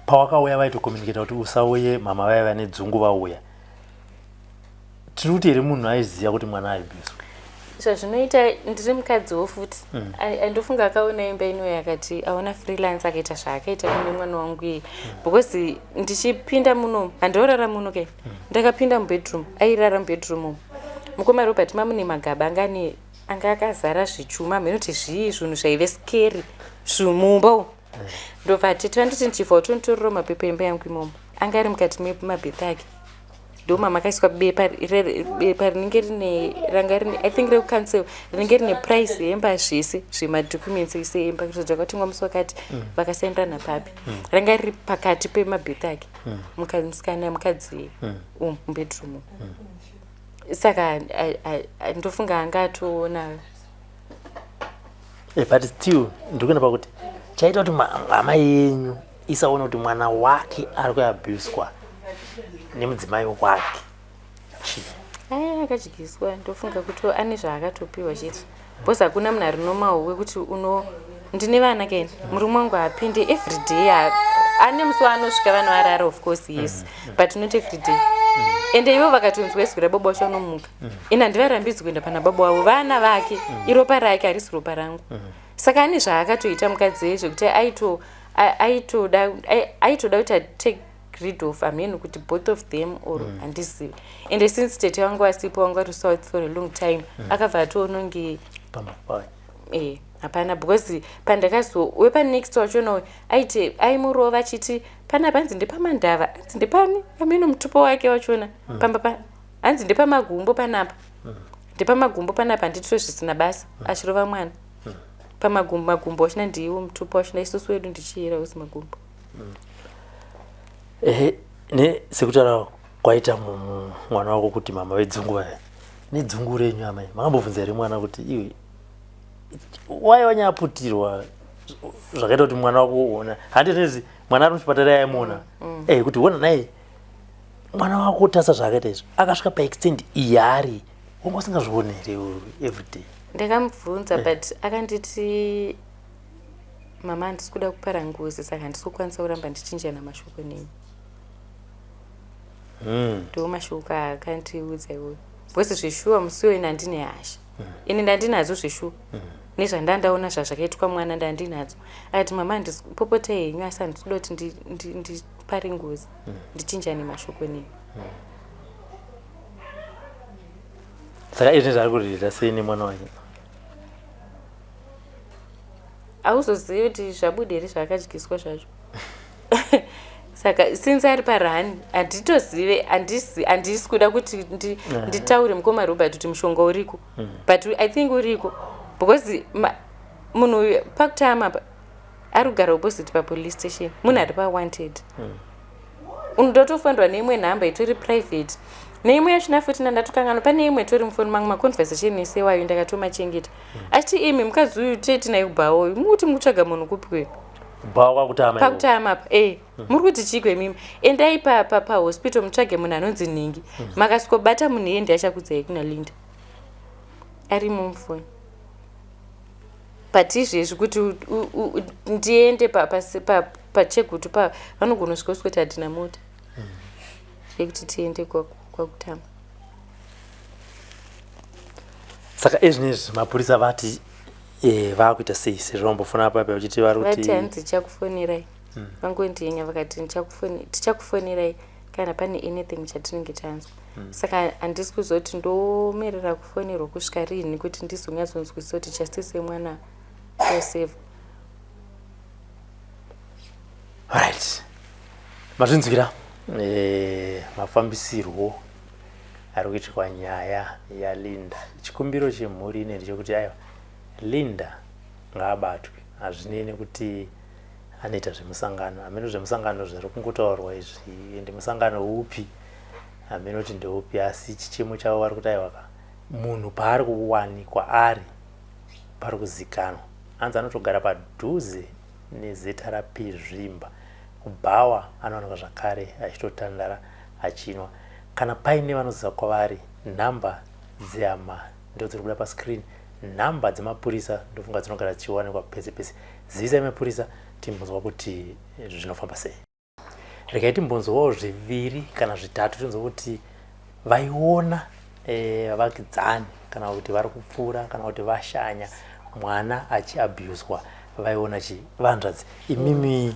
Speaker 2: pawakauya vaitocommunicata kuti usauye, mama vaiva vane dzungu vauya, tiri kuti here munhu aiziva kuti mwana aibhiswa?
Speaker 4: Zvazvinoita, ndiri mukadziwo futi. Ndofunga akaona imba inoyo, akati aona freelance, akaita zvaakaita kune mwana wangu iye, because ndichipinda muno, handiorara muno ke, ndakapinda mubedroom, airara mubedroom umu mukoma Robert, mamune magaba anga ane anga akazara zvichuma, mhenoti zvii, zvinhu zvaive scary zvimumba umu. Ndobva tete vanditi ndichibva utonditorero mapepa emba yangu imomo, anga ari mukati memabheti ake. Ndoma makaiswa bepa bepa rinenge rine ranga rine, I think rekucouncil, rinenge rine price yemba, zvese zvemadocuments ese emba, kuti zvakatengwa musi wakati, vakasaindirana papi. Ranga riri pakati pemabheti ake, musikana mukadzi umu mubedroom umu. Saka ndofunga anga atoona.
Speaker 2: But still ndikuenda pakuti chaita kuti hama yenyu isaone kuti mwana wake ari kuabuswa nemudzimai wake chii?
Speaker 4: Aya akadyiswa. Ndofunga kuti ane zvaakatopiwa chete, because hakuna munhu ari normal wekuti uno ndine vana keni, murume wangu haapinde everyday. Ane musi waanosvika vanhu varara, of course, yes, but not everyday. Ende ivo vakatonzwa izwi rababa wacho vanomuka. Ine handivarambidzi kuenda pana baba wavo, vana vake, iropa rake, harisi ropa rangu. Saka ane zvaakatoita mukadzi zvekuti aitoda kuti atake rid of hameno kuti both of them or handizivi. Ende since tete vangu vasipo, vangu vari South for a long time, akabva atoononge
Speaker 2: pamba payo.
Speaker 4: Hapana, because pandakazo wepanext wachona aiti aimurova achiti panapa hanzi ndepamandava, hanzi ndepani, ameno mutupo wake wachona. Pamba pa hanzi ndepamagumbo panapa, ndepamagumbo panapa, handitiro zvisina basa, achirova mwana pamagumbo. Magumbo wachona ndiwo mutupo wachona, isusu wedu ndichiyera usi magumbo.
Speaker 2: Ehe, ne sekutaura kwaita mwana wako kuti mama vedzungu vaya nedzungu renyu, amai, makambobvunza here mwana kuti iwe wai wanyaputirwa zvakaita kuti mwana wako uona handi zvinezi mwana ari muchipatara yaimuona kuti ona naye mwana wako tasa zvaakaita izvi, akasvika paextent iyi yaari, wanga usingazvioni here everyday?
Speaker 4: Ndakamubvunza, but akanditi, "Mama, handisi kuda kupara ngozi, saka handisi kukwanisa kuramba ndichinjana mashoko nemi." Ndo mashoko aakandiudza iwoyo, because zveshuwa musi uyo ini handine hasha, ini ndandinadzo zveshuwa nezvandandaona zvazvakaitwa mwana, ndandinadzo. Akati, "Mama, handisi popota henyu, asi handisi kuda kuti ndipare ngozi, ndichinjane mashoko nemi."
Speaker 2: Saka izvi zvaari kuririra sei nemwana wake?
Speaker 4: Hauzozivi kuti zvabuda here zvaakadyiswa zvacho. Saka since ari parani, handitozive, handisi kuda kuti nditaure, mukoma Robert, kuti mushonga uriko, but I think uriko, because munhu uyu pakutama apa ari kugara opposite papolice station, munhu ari pawanted. Unototofanirwa neimwe nhamba itori private, neimwe yachona futi nandatokanganwa. Pane imwe itori mufoni mangu, maconversation ese wayo ndakatomachengeta, achiti, "Imi mukadzi uyu teti naye kubhawa uyu, mukuti mukutsvaga munhu kupi kweyo?"
Speaker 2: Bhawa kwakutama?
Speaker 4: Pakutama apa, muri kuti chiko imimi? Endai pahospital mutsvage munhu anonzi nhingi. Makasvikobata munhu iye, ndiachakudzai kuna Linda arimo mufoni. But izvezvi kuti ndiende paChegutu pa vanogona kusvika usikuti hatina mota yekuti tiende kwakutama.
Speaker 2: Saka izvinezvi mapurisa vati vakuita sei, sezvo vambofona apa vachiti vari
Speaker 4: kuti? Vati hanzi tichakufonirai. Vangondiyenya vakati, "Tichakufonirai kana pane anything chatinenge tanzwa." Saka handisi kuzoti ndomerera kufonerwa kusvika riini kuti ndizonyatsonzwisisa kuti justice yemwana yasave.
Speaker 2: Right, mazvinzwira mafambisirwo ari kuitwa nyaya yaLinda. Chikumbiro chemhuri ine ndechekuti aiwa, Linda ngaabatwe, hazvinei nekuti anoita zvemusangano, hameno zvemusangano zviri kungotaurwa izvi, ende musangano upi hameno kuti ndeupi. Asi chichemo chavo vari kuti aiwa ka, munhu paari kuwanikwa ari pari kuzikanwa, anzi anotogara padhuze neZRP Zvimba, kubhawa anowanikwa zvakare achitotandara achinwa. Kana paine vanoziva kwavari, nhamba dzehama ndo dziri kubuda pascreen, nhamba dzemapurisa ndofunga dzinogara dzichiwanikwa pese pese. Zivisai mapurisa timbonzwa kuti zvinofamba sei. Regai timbonzwawo zviviri kana zvitatu, tinzwa kuti vaiona vavakidzani kana kuti vari kupfuura kana kuti vashanya mwana achiabuswa vaiona chi. Vanzvadzi imimi,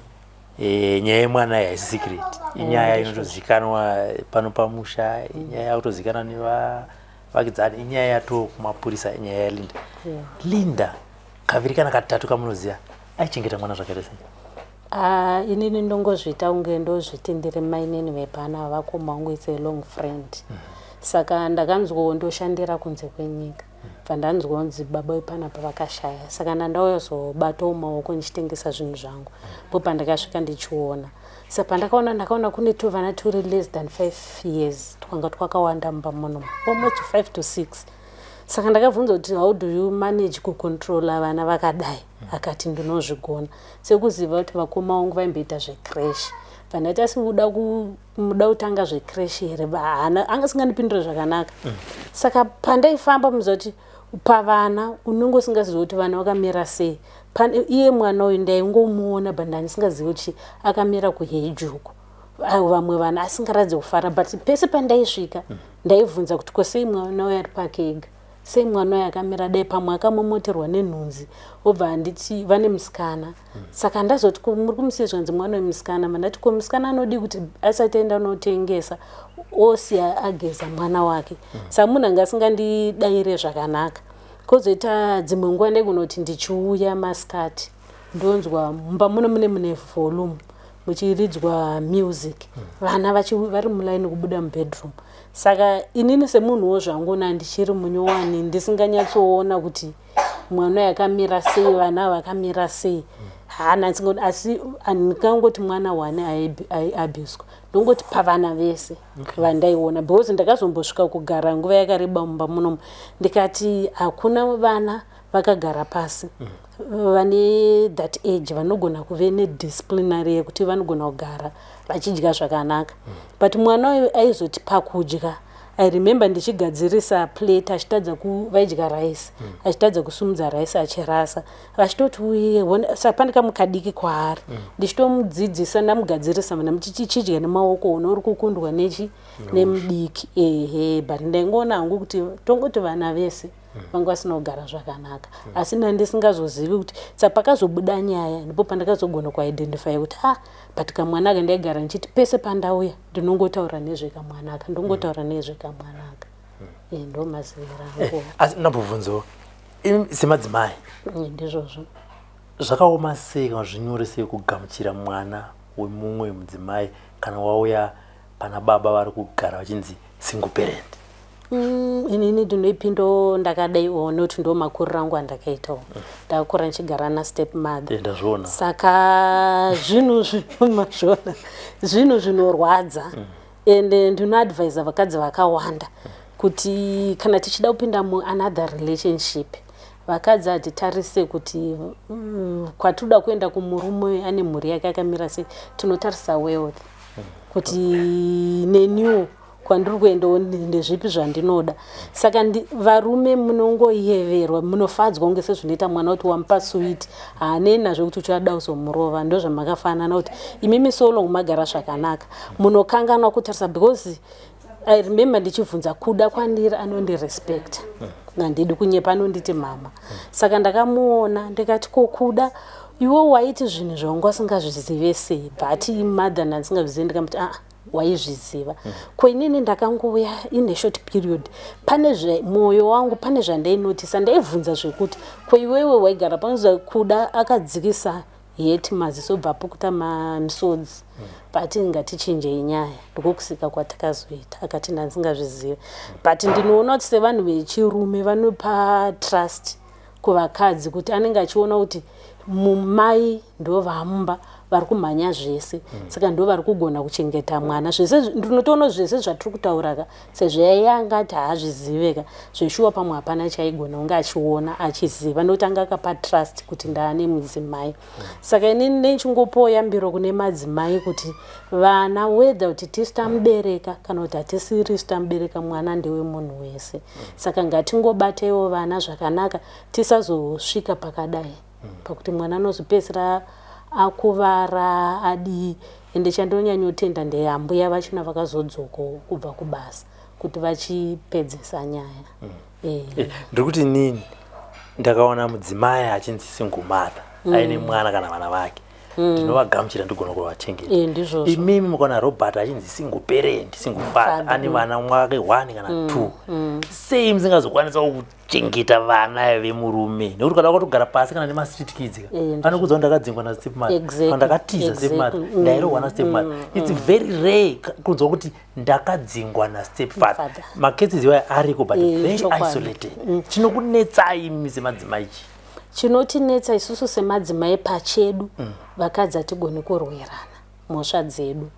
Speaker 2: nyaya yemwana iyi haisi secret, inyaya inotozikanwa pano pamusha, inyaya yakutozikanwa nevavakidzani, inyaya yato kumapurisa, inyaya yaLinda. Linda, kaviri kana katatu kamunoziva, aichengeta mwana zvakaita sei?
Speaker 5: Ah, inini ndongozviita kunge ndozviti ndiri mainini vepana vakoma vangu, it's a long friend. Saka ndakanzwawo ndoshandira kunze kwenyika, bva ndanzwawo nzi baba vepanapa vakashaya, saka ndandauya maoko ndichitengesa zvinhu zvangu po pandakasvika ndichiona. Saka pandakaona, ndakaona kune tuvana turi less than 5 years twanga twakawanda mumba munomu, almost 5 to 6. Saka ndakabvunza kuti, "How do you manage kucontrola vana vakadai?" Akati, "Ndinozvigona sekuziva kuti vakoma vangu vaimboita zvecreche." Vandati, "Asi uda muda kutanga zvecreche here?" Haana, anga asingandipindure zvakanaka. Saka pandaifamba, muziva kuti pavana unenge usingazivi kuti vana vakamira sei. Iye mwana uyu ndaingomuona, but ndandisingazivi kuti akamira kuheji uko vamwe vana asingaratidzi kufara. But pese pandaisvika ndaibvunza kuti, "Ko sei mwana uyu ari pake ega? Sei mwana uyu akamira dai?" Pamwe akamomoterwa nenhunzi, obva handiti vane musikana. Saka ndazoti, "Ko muri kumusiya?" Zvanzi, "Mwana wemusikana." Mandati, "Ko musikana anodi kuti asati aenda unotengesa osiya ageza mwana wake?" Saka munhu anga asingandidayire zvakanaka. Kwozoita dzimwe nguva ndaigona kuti ndichiuya masikati, ndonzwa mumba muno mune volume, muchiridzwa music, vana vari mulaini kubuda mubedroom. Saka inini semunhuwo zvangu nandichiri munyowani, ndisinganyatsoona kuti mwana uyu akamira sei, vana vakamira sei, hana asi handingangoti mwana one aiabuswa, ndongoti pavana vese vandaiona, because ndakazombosvika kugara nguva yakareba mumba munomu, ndikati hakuna vana vakagara pasi vane that age vanogona kuve nedisciplinary yekuti vanogona kugara vachidya zvakanaka. But mwana uyu aizoti pakudya, I remember ndichigadzirisa plate, achitadza vaidya rice, achitadza kusumudza rice, achirasa, vachitoti uye. Saka pane kamukadiki kwaari, ndichitomudzidzisa, ndamugadzirisa, mana muchichidya nemaoko, una uri kukundwa nechi nemudiki. Ehe, but ndaingoona hangu kuti tongoti vana vese vanga vasina kugara zvakanaka, asi ndandisingazozivi kuti. Saka pakazobuda nyaya ndipo pandakazogona kuidentify kuti, ah, but kamwana aka ndaigara ndichiti pese pandauya ndinongotaura nezvekamwana aka, ndongotaura nezvekamwana aka. Ndo maziviro angu.
Speaker 2: Asi ndambobvunzawo, imi semadzimai,
Speaker 5: Ndizvozvo.
Speaker 2: zvakaoma sei kana zvinyore sei kugamuchira mwana wemumwe mudzimai kana wauya pana baba vari kugara vachinzi single parent?
Speaker 5: Inini ndinoipindo ndakadaiwo nekuti ndo makuriro angu andakaitawo. Ndakakura ndichigara nastep mother.
Speaker 2: Ndazviona.
Speaker 5: Saka zvinhu zvinomazvona, zvinhu zvinorwadza, ende ndinoadvisa vakadzi vakawanda kuti kana tichida kupinda muanother relationship, vakadzi hatitarise kuti kwatinoda kuenda kumurume ane mhuri yake akamira sei. Tinotarisa wealth, kuti neniwo kwandiri kuendawo ndezvipi zvandinoda. Saka varume munongoyeverwa, munofadzwa kunge sezvinoita mwana kuti wamupa sweet, haanei nazvo kuti uchada kuzomurova. Ndo zvamakafanana, kuti imimi so long magara zvakanaka, munokanganwa kutarisa. Because I remember ndichibvunza Kuda kwandiri, anondirespecta, handidi kunyepa, anonditi mama. Saka ndakamuona ndikati, "Ko Kuda, iwe waiti zvinhu zvawanga usingazvizive sei?" But mother ndandisingazvizivi. Ndikamuti, "Aa, waizviziva. Ko inini ndakangouya in a short period, pane mwoyo wangu pane zvandainotisa, ndaibvunza zvekuti, ko iwewe waigara panoza?" Kuda akadzikisa heti, maziso bva apukuta misodzi, but ngatichinjei nyaya. Ndikokusika kwatakazoita. Akati, "Ndandisingazvizivi." But ndinoona kuti sevanhu vechirume vanopa trust kuvakadzi, kuti anenge achiona kuti mumai ndo vamumba vari kumhanya zvese, saka ndo vari kugona kuchengeta mwana zvese. Ndinotoona zvese zvatiri kutauraka sezvo yaiye angati haazviziveka zveshuwa, pamwe hapana chaigona kunge achiona achiziva, nokuti anga akapa trust kuti ndaane mudzimai. Saka inini ndichingopawo yambiro kune madzimai kuti vana, whether kuti tisu tamubereka kana kuti hatisirisu tamubereka, mwana ndewemunhu wese. Saka ngatingobateiwo vana zvakanaka, tisazosvika pakadai pakuti mwana anozopedzisira akuvara adii. Ende chandonyanyotenda ndeyambuya vachona vakazodzokawo kubva kubasa kuti vachipedzesa nyaya.
Speaker 2: Ndiri kuti inini ndakaona mudzimai achinzi single mother aine mwana kana vana vake. Ndinovagamuchira, ndigona kuvachengeta.
Speaker 5: Eh, ndizvozvo.
Speaker 2: Imimi mukaona Robert achinzi single parent, single father, ane vana mwake one kana two, sei musingazokwanisa kuchengeta vana vemurume? Nekuti kana wakatogara pasi kana nemastreet kids ka,
Speaker 5: Eh, ndizvo.
Speaker 2: anokuudza kuti ndakadzingwa nastepmother, kana ndakatiza stepmother, ndairohwa nastepmother. It's very rare kunzwa kuti ndakadzingwa nastepfather.
Speaker 5: Father.
Speaker 2: Macases iwayo ariko, but
Speaker 5: Eh,
Speaker 2: very
Speaker 5: chokwadi.
Speaker 2: isolated. Chinokunetsai imi semadzimai chii?
Speaker 5: Chinotinetsa isusu semadzimai pachedu, vakadzi hatigoni kurwirana mhosva dzedu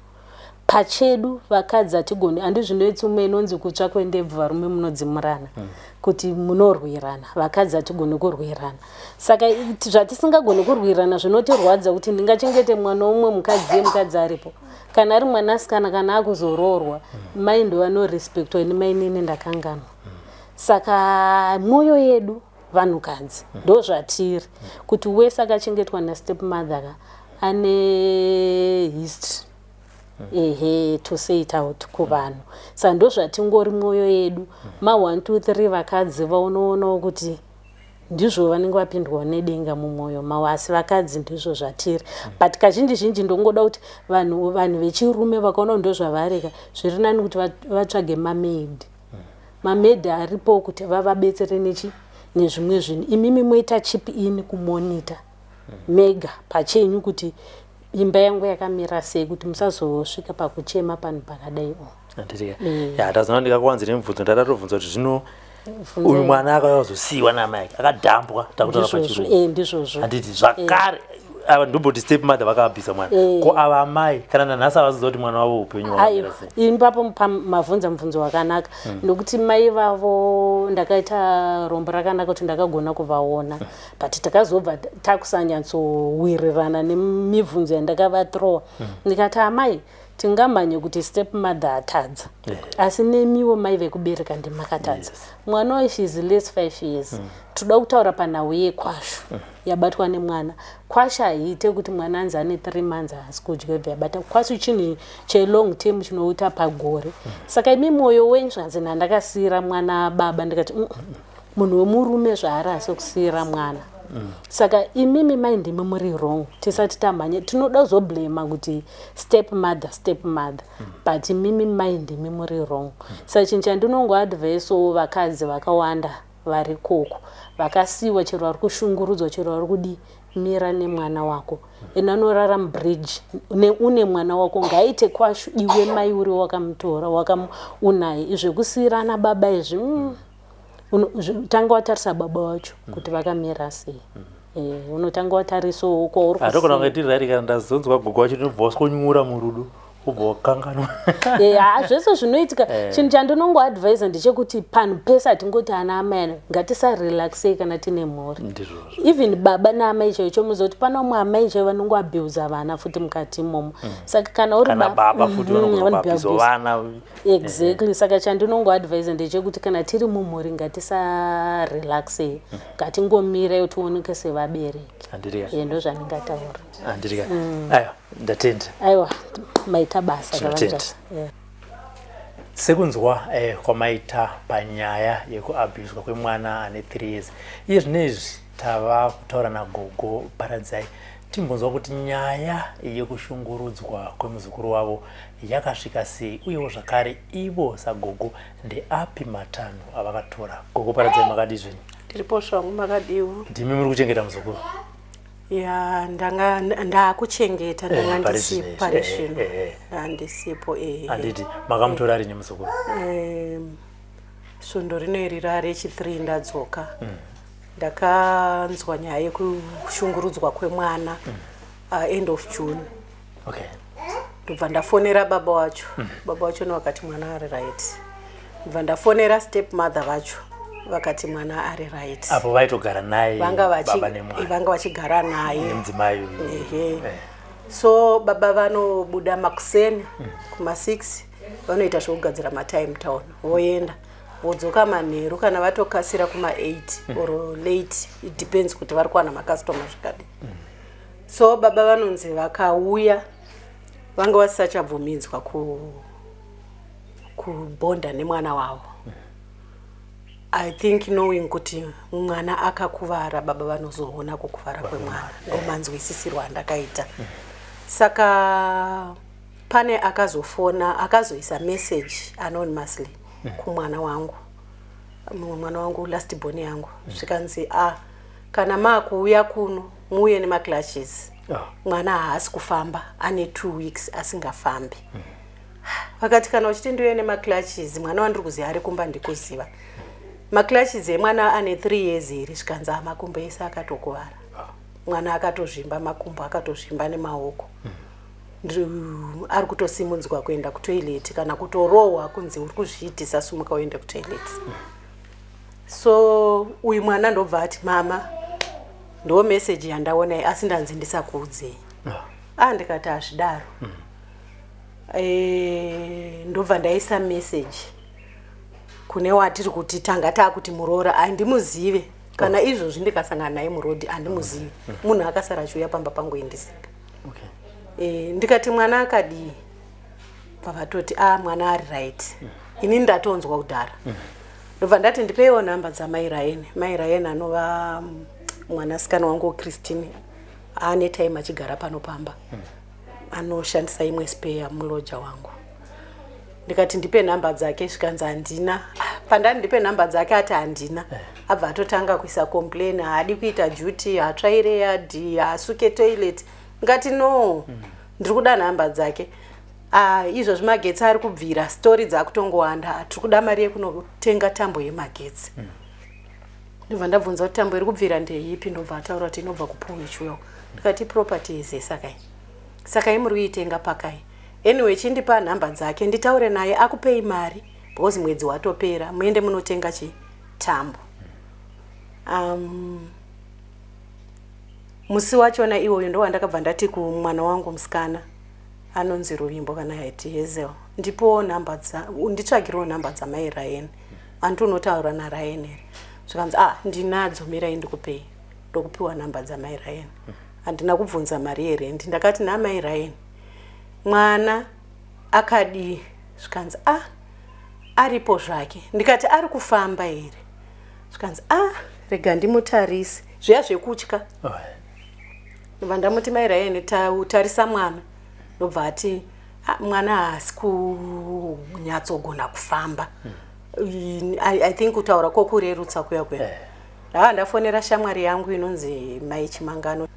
Speaker 5: pachedu. Vakadzi hatigoni, handi zvinoitsume inonzi kutsva kwendebvu, varume munodzimurana kuti munorwirana. Vakadzi hatigoni kurwirana, saka zvatisingagoni kurwirana zvinotirwadza kuti ndingachengete mwana umwe mukadzi, yemukadzi aripo, kana ari mwanasikana, kana akuzoroorwa, mai ndo vanorespectwa, ini mainini ndakanganwa. Saka mwoyo yedu vanhukadzi ndo zvatiri, kuti wese akachengetwa nastep mother ka ane history, ehe, to say it out kuvanhu. Saka ndo zvatingori mwoyo yedu ma1 2 3. Vakadzi vaunoonawo kuti ndizvo vanenge vapindwawo nedenga mumwoyo mavo, asi vakadzi ndizvo zvatiri. But kazhinji zhinji ndongoda kuti vanhu vechirume vakaona ndo zvavareka, zviri nani kuti vatsvage mamaid. Mamaid aripo kuti vavabetsere nechi nezvimwe zvinhu. Imimi moita chip in kumonita mega pachenyu kuti imba yangu yakamira sei, kuti musazosvika pakuchema panhu pakadai o.
Speaker 2: Handiti? Ya, tazona ndikakuwanzire mubvunzo, ndatatobvunza kuti zvino uyu mwana akauya kuzosiyiwa naamai ake, akadhambwa, takutaura pachirungu.
Speaker 5: Eh, ndizvozvo.
Speaker 2: Handiti? Zvakare ava ndomboti step mother vakabvisa mwana, ko ava amai kana nanhasi havaziva kuti mwana wavo upenyu hwakamira
Speaker 5: Aiwa,
Speaker 2: sei?
Speaker 5: Ipapo mavhunza mubvunzo wakanaka, nokuti mai vavo ndakaita rombo rakanaka kuti ndakagona kuvaona, but takazobva takusanyatsowirirana nemibvunzo yandakavathrowa. Ndikati, "Amai, tingamhanye kuti step mother atadza, asi nemiwo mai vekubereka ndimakatadza. Mwana wayo, she is less 5 years. Toda kutaura panhau yekwashu yabatwa nemwana. Kwashu haiite kuti mwana anzi ane 3 months haasi kudya, ibva yabata kwashu. Chinhu chelong term chinoita pagore. Saka imi mwoyo wenyu." Zvanzi, "Ndandakasiyira mwana baba." Ndikati, Munhu wemurume zvaari asi kusiyira mwana. Saka imimi mai ndimi muri wrong. Tisati tamhanya tinoda kuzoblema kuti step mother, step mother, but imimi mai ndimi muri wrong." Saka chinhu chandinongoadvisawo vakadzi vakawanda vari koko vakasiyiwa, chero vari kushungurudzwa, chero vari kudii, mira nemwana wako. Ena anorara mubridge une mwana wako, ngaaite kwashu. Iwe mai uri wakamutora, unaye. Zvekusiyirana baba izvi, tanga watarisa baba wacho kuti vakamira sei. Eh, unotanga watarisawo kwauri
Speaker 2: Hatogona
Speaker 5: kusiya.
Speaker 2: kunge tiri right. Kana ndazonzwa gogo wacho, ndinobva waswonyura murudo, ubva wakanganwa.
Speaker 5: Eh, ha, zvese zvinoitika. Chinhu chandinongoadvisa ndechekuti panhu pese hatingoti ana amai, ngatisarelaxei kana tine mhuri.
Speaker 2: Ndizvozvo.
Speaker 5: Even baba naamai chaivo, chomuzoti pane umwe amai chaivo vanongoabhusa vana futi mukati imomo. Saka kana uri
Speaker 2: Kana baba futi vanogona kuabhusa
Speaker 5: vanoabuse.
Speaker 2: vana.
Speaker 5: Exactly. Saka chandinongoadvisa ndechekuti kana tiri mumhuri, ngatisarelaxei, ngatingomirai tioneke sevabereki.
Speaker 2: Handirika?
Speaker 5: Eh, ndo zvandingataura.
Speaker 2: Handirika? Aiwa, ndatenda.
Speaker 5: Aiwa, maita basa.
Speaker 2: Tinotenda.
Speaker 5: Kavanzvasa. Yeah.
Speaker 2: Sekunzwa kwamaita panyaya yekuabhuswa kwemwana ane 3 years, iye zvinezvi tava kutaura nagogo Paradzai, timbonzwa kuti nyaya yekushungurudzwa kwemuzukuru wavo yakasvika sei, uyewo zvakare ivo sagogo ndeapi matanho avakatora. Gogo Paradzai, makadii zvenyu?
Speaker 6: Tiripo zvangu, makadiwo?
Speaker 2: Ndimi muri kuchengeta muzukuru?
Speaker 6: Ya, ndanga ndakuchengeta, ndanga
Speaker 2: Pari
Speaker 6: ndisipo
Speaker 2: zvinezvi,
Speaker 6: pari zvino. Ndandisipo, ehe.
Speaker 2: Handiti makamutora rini muzukuru?
Speaker 6: Svondo rino iri rarechi3 ndadzoka. Ndakanzwa nyaya yekushungurudzwa kwemwana end of June. Ndobva ndafonera baba wacho. Baba wacho vakati mwana ari right. Ndobva ndafonera step mother vacho, vakati mwana ari right.
Speaker 2: Apo vaitogara naye?
Speaker 6: Vanga
Speaker 2: Baba nemwana?
Speaker 6: Vanga vachigara naye.
Speaker 2: Nemudzimai uyu?
Speaker 6: Ehe. So baba vanobuda makuseni kuma6, vanoita zvekugadzira matime town, voenda, vodzoka manheru kana vatokasira kuma8 or late, it depends kuti vari kuwana macustomer zvikadi. So baba vanonzi vakauya vanga vasisachabvumidzwa kubhonda nemwana wavo. I think knowing kuti mwana akakuvara, baba vanozoona kukuvara kwemwana, ndomanzwisisirwo andakaita. Saka pane akazofona, akazoisa message anonymously kumwana wangu, mumwe mwana wangu, last born yangu. Zvikanzi, "A, kana maakuuya kuno, muuye nemacrutches." Mwana haasi kufamba, ane 2 weeks asingafambi. Vakati, "Kana uchiti ndiuye nemacrutches, mwana wandiri kuziva ari kumba, ndikuziva macrutches emwana ane 3 years here?" Zvikanzi, "Makumbo ese akatokuvara." Mwana akatozvimba makumbo, akatozvimba nemaoko. Ari kutosimudzwa kuenda kutoilet, kana kutorohwa kunzi, "Uri kuzviitisa, sumuka uende kutoilet." So uyu mwana ndobva ati, "Mama, ndo meseji yandaonai, asi ndanzi ndisakuudzei." A, ndikati, "Hazvidaro." Ndobva ndaisa meseji kune watiri kuti tanga taakuti muroora. Handimuzive kana izvozvi, ndikasangana naye murodhi handimuzivi. Munhu akasara achiuya pamba pangu indisika. Ndikati, "Mwana akadii?" Pavatoti, "A, mwana ari right." Inini ndatonzwa kudhara. Ndobva ndati, "Ndipeiwo nhamba dzamai Ryan." Mai Ryan anova mwanasikana wangu Christine, ane time achigara pano pamba, anoshandisa imwe spare muloja wangu. Ndikati, "Ndipe nhamba dzake." Zvikanzi, "Handina." Ah, pandani ndipe nhamba dzake, ati handina. Abva atotanga kuisa complain, haadi kuita duty, haatsvaire yadhi, haasuke toilet. Ngati, "No, ndiri kuda nhamba dzake." Ah, izvozvi magetsi ari kubvira, story dzakutongowanda, tiri kuda mari yekunotenga tambo yemagetsi. Ndobva ndabvunza kuti tambo iri kubvira ndeipi. Ndobva ataura kuti inobva kuPowichwell. Ndikati, "Property yeZESA kai, saka imuri kuitenga pakai?" Anyway, chindipa nhamba dzake nditaure naye akupei mari, because mwedzi watopera, muende munotenga chitambo. Musi wachona iwoyo ndo wandakabva ndati kumwana wangu musikana anonzi Ruvimbo kana hati Hazel, "Ndipowo nhamba dza, nditsvagirewo nhamba dzamai Ryan, andi unotaura naRyan here?" Zvikanzi, "Ah, ndinadzo, mirai ndikupei." Ndokupiwa nhamba dzamai Ryan. Handina kubvunza mari yerendi. Ndakati, "Namai Ryan, mwana akadii?" Zvikanzi, "Ah, aripo zvake." Ndikati, "Ari kufamba here?" Zvikanzi, "Ah, rega ndimutarise." Zviya zvekutya. Ndobva ndamuti, "Mai Ryan, tarisa mwana." Ndobva ati, "Ah, mwana haasi kunyatsogona kufamba." I think kutaura kwokurerutsa kuya kuya. Ndava ndafonera shamwari yangu inonzi Mai Chimangano.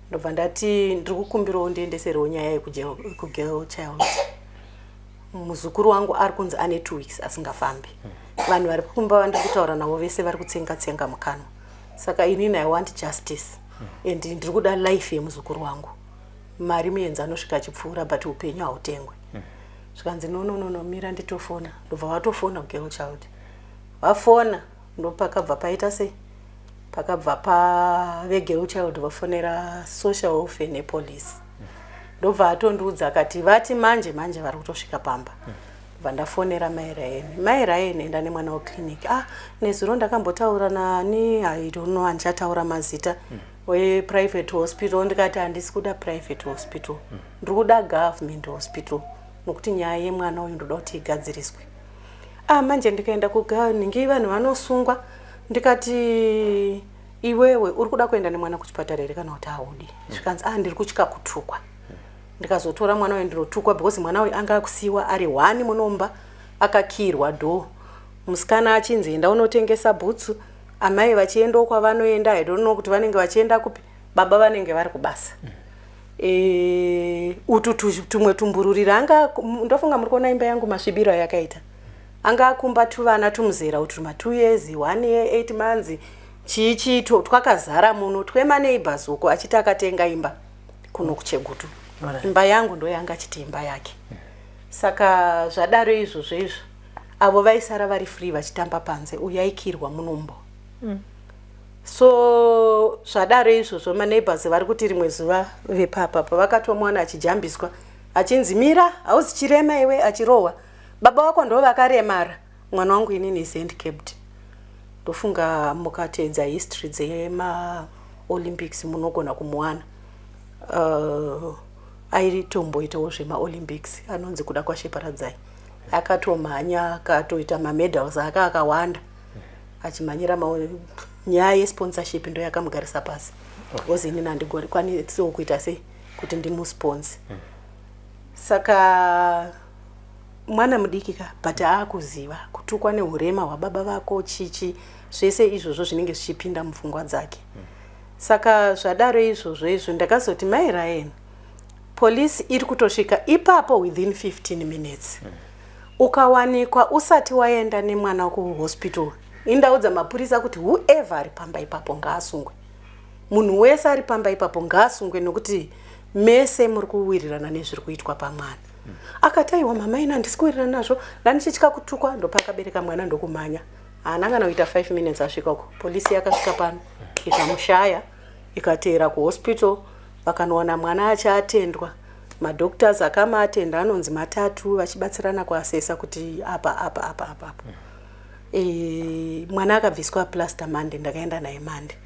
Speaker 6: Ndobva ndati, "Ndiri kukumbirawo ndiendeserewo nyaya yekugirl child. Muzukuru wangu ari kunzi ane 2 weeks asingafambi. Vanhu vari kumba vandiri kutaura navo vese vari kutsenga tsenga mukanwa. Saka inini I want justice and ndiri kuda life yemuzukuru wangu. Mari muenzi anosvika achipfuura, but upenyu hautengwe." Zvikanzi, "No, no, no, no, mira nditofona." Ndobva vatofona kugirl child. Vafona, ndopakabva paita sei, pakabva pavegirl child vafonera social welfare nepolice. Ndobva atondiudza akati, "Vati manje manje vari kutosvika pamba." Bva ndafonera mai Ryan. "Mai Ryan, enda nemwana weclinic." "Ah, nezuro ndakambotaura nani, I don't know, handichataura mazita, weprivate hospital." Ndikati, "Handisi kuda private hospital, ndiri kuda government hospital, nokuti nyaya yemwana uyu ndoda kuti igadziriswe." "Ah, manje ndikaenda kuganhingi vanhu vanosungwa." Ndikati, "Iwewe uri kuda kuenda nemwana kuchipatara here kana kuti haudi?" Zvikanzi, "Ah, ndiri kutya kutukwa. Ndikazotora mwana uyu ndinotukwa, because mwana uyu anga akusiyiwa ari one munomba, akakiyirwa door, musikana achinzi enda unotengesa bhutsu, amai vachiendawo kwavanoenda, I don't know kuti vanenge vachienda kupi, baba vanenge vari kubasa. Utu tumwe tumbururira anga, ndofunga muri kuona imba yangu masvibiro ayakaita, anga akumba tuvana tumuzera utu, ma2 years, 1 year 8 months, chii chii, twakazara muno twemaneighbors uko, achiti akatenga imba kuno kuChegutu." Imba yangu ndo yanga achiti imba yake. Saka zvadaro izvozvo izvo, avo vaisara vari free vachitamba panze, uyu aikirwa munombo. So zvadaro izvozvo, maneighbors vari kuti rimwe zuva vepapa pavakatomuwana achijambiswa, achinzi, "Mira, hauzi chirema iwe," achirohwa, "Baba vako ndo vakaremara." Mwana wangu inini is handicapped. Ndofunga mukateedza history dzemaolympics munogona kumuwana. Aitomboitawo zvemaolympics, anonzi Kuda kwaSheparadzai. Akatomhanya, akatoita mamedals ake akawanda. Achimhanyira nyaya yesponsorship ndo yakamugarisa pasi, because inini handikwanisewo kuita sei kuti ndimusponse. Saka mwana mudiki ka, but aakuziva kutukwa neurema hwababa vako, chichi, zvese izvozvo zvinenge zvichipinda mupfungwa dzake. Saka zvadaro izvozvo izvo, ndakazoti, "Mai Ryan, polisi iri kutosvika ipapo within 15 minutes. Ukawanikwa usati waenda nemwana kuhospital, indaudza mapurisa kuti whoever ari pamba ipapo ngaasungwe. Munhu wese ari pamba ipapo ngaasungwe, nokuti mese muri kuwirirana nezviri kuitwa pamwana." Akati, "Aiwa mama, ina handisi kuwirirana nazvo, ndandichitya kutukwa." Ndopakabereka mwana ndokumhanya. Haana kana kuita 5 minutes asvika uko, polisi yakasvika pano ikamushaya, ikateera kuhospital, vakanowana mwana achiatendwa. Madoctors akamaatenda anonzi matatu, vachibatsirana kuasesa kuti apa, apa, apa, apa, apa. Mwana akabviswa plaster Monday. Ndakaenda naye Monday,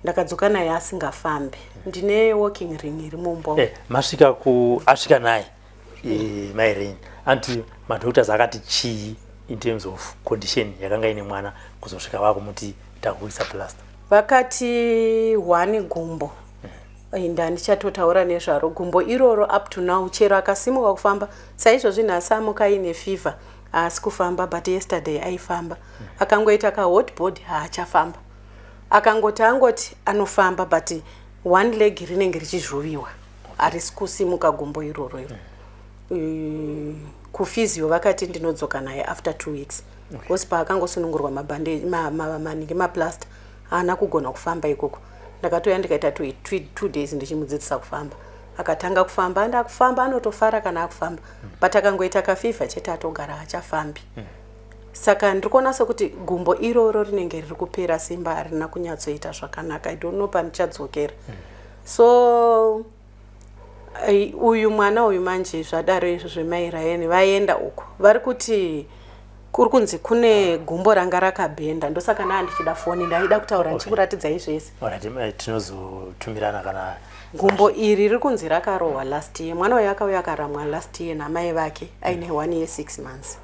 Speaker 6: ndakadzoka naye asingafambi. Ndine walking ring iri mumba.
Speaker 2: Masvika ku asvika naye, mai Rain, anti madoctors akati chii in terms of condition yakanga ine mwana kuzosvika vakumuti takuisa plaster?
Speaker 6: Vakati one gumbo, ndandichatotaura nezvaro gumbo iroro. Up to now, chero akasimuka kufamba saizvozvi, nhasi amuka aine fever, haasi kufamba, but yesterday aifamba. Akangoita kahot body haachafamba. Akangoti angoti anofamba, but one leg rinenge richizvuviwa, harisi kusimuka gumbo iroro iro. Kuphysio vakati ndinodzoka naye after 2 weeks, because paakangosunungurwa mabhandeji, manhingi, maplaster, haana kugona kufamba ikoko. Ndakatoya ndikaita 2 days ndichimudzidzisa kufamba. Akatanga kufamba, anda kufamba, anotofara kana akufamba, but akangoita kafever chete atogara achafambi. Saka ndiri kuona sekuti gumbo iroro rinenge riri kupera simba, harina kunyatsoita zvakanaka. I don't know pandichadzokera. So uyu mwana uyu manje, zvadaro izvo zvemai Ryan vaenda uko, vari kuti kuri kunzi kune gumbo ranga rakabhenda. Ndosaka naa ndichida foni, ndaida kutaura ndichikuratidzai zvese.
Speaker 2: Alright, tinozotumirana kana
Speaker 6: Gumbo iri riri kunzi rakarohwa last year. Mwana uyu akauya akaramwa last year namai vake aine 1 year 6 months.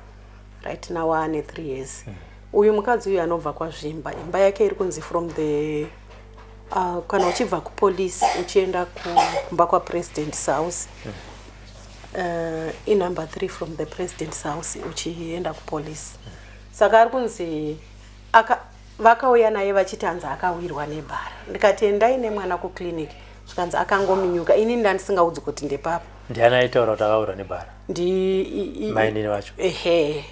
Speaker 6: Right now aane 3 years. Uyu mukadzi uyu anobva kwaZvimba. Imba yake iri kunzi from the kana uchibva kupolice uchienda kumba kwapresident's house, inumber 3 from the president's house uchienda kupolice. Saka ari kunzi vakauya naye vachiti hanzi akawirwa nebhara. Ndikati, "Endai nemwana kuclinic." Zvikanzi akangominyuka. Inini ndandisingaudzi kuti ndepapa.
Speaker 2: Ndiani aitaura kuti akawirwa nebhara?
Speaker 6: Ndi
Speaker 2: Mainini vacho?
Speaker 6: Ehe.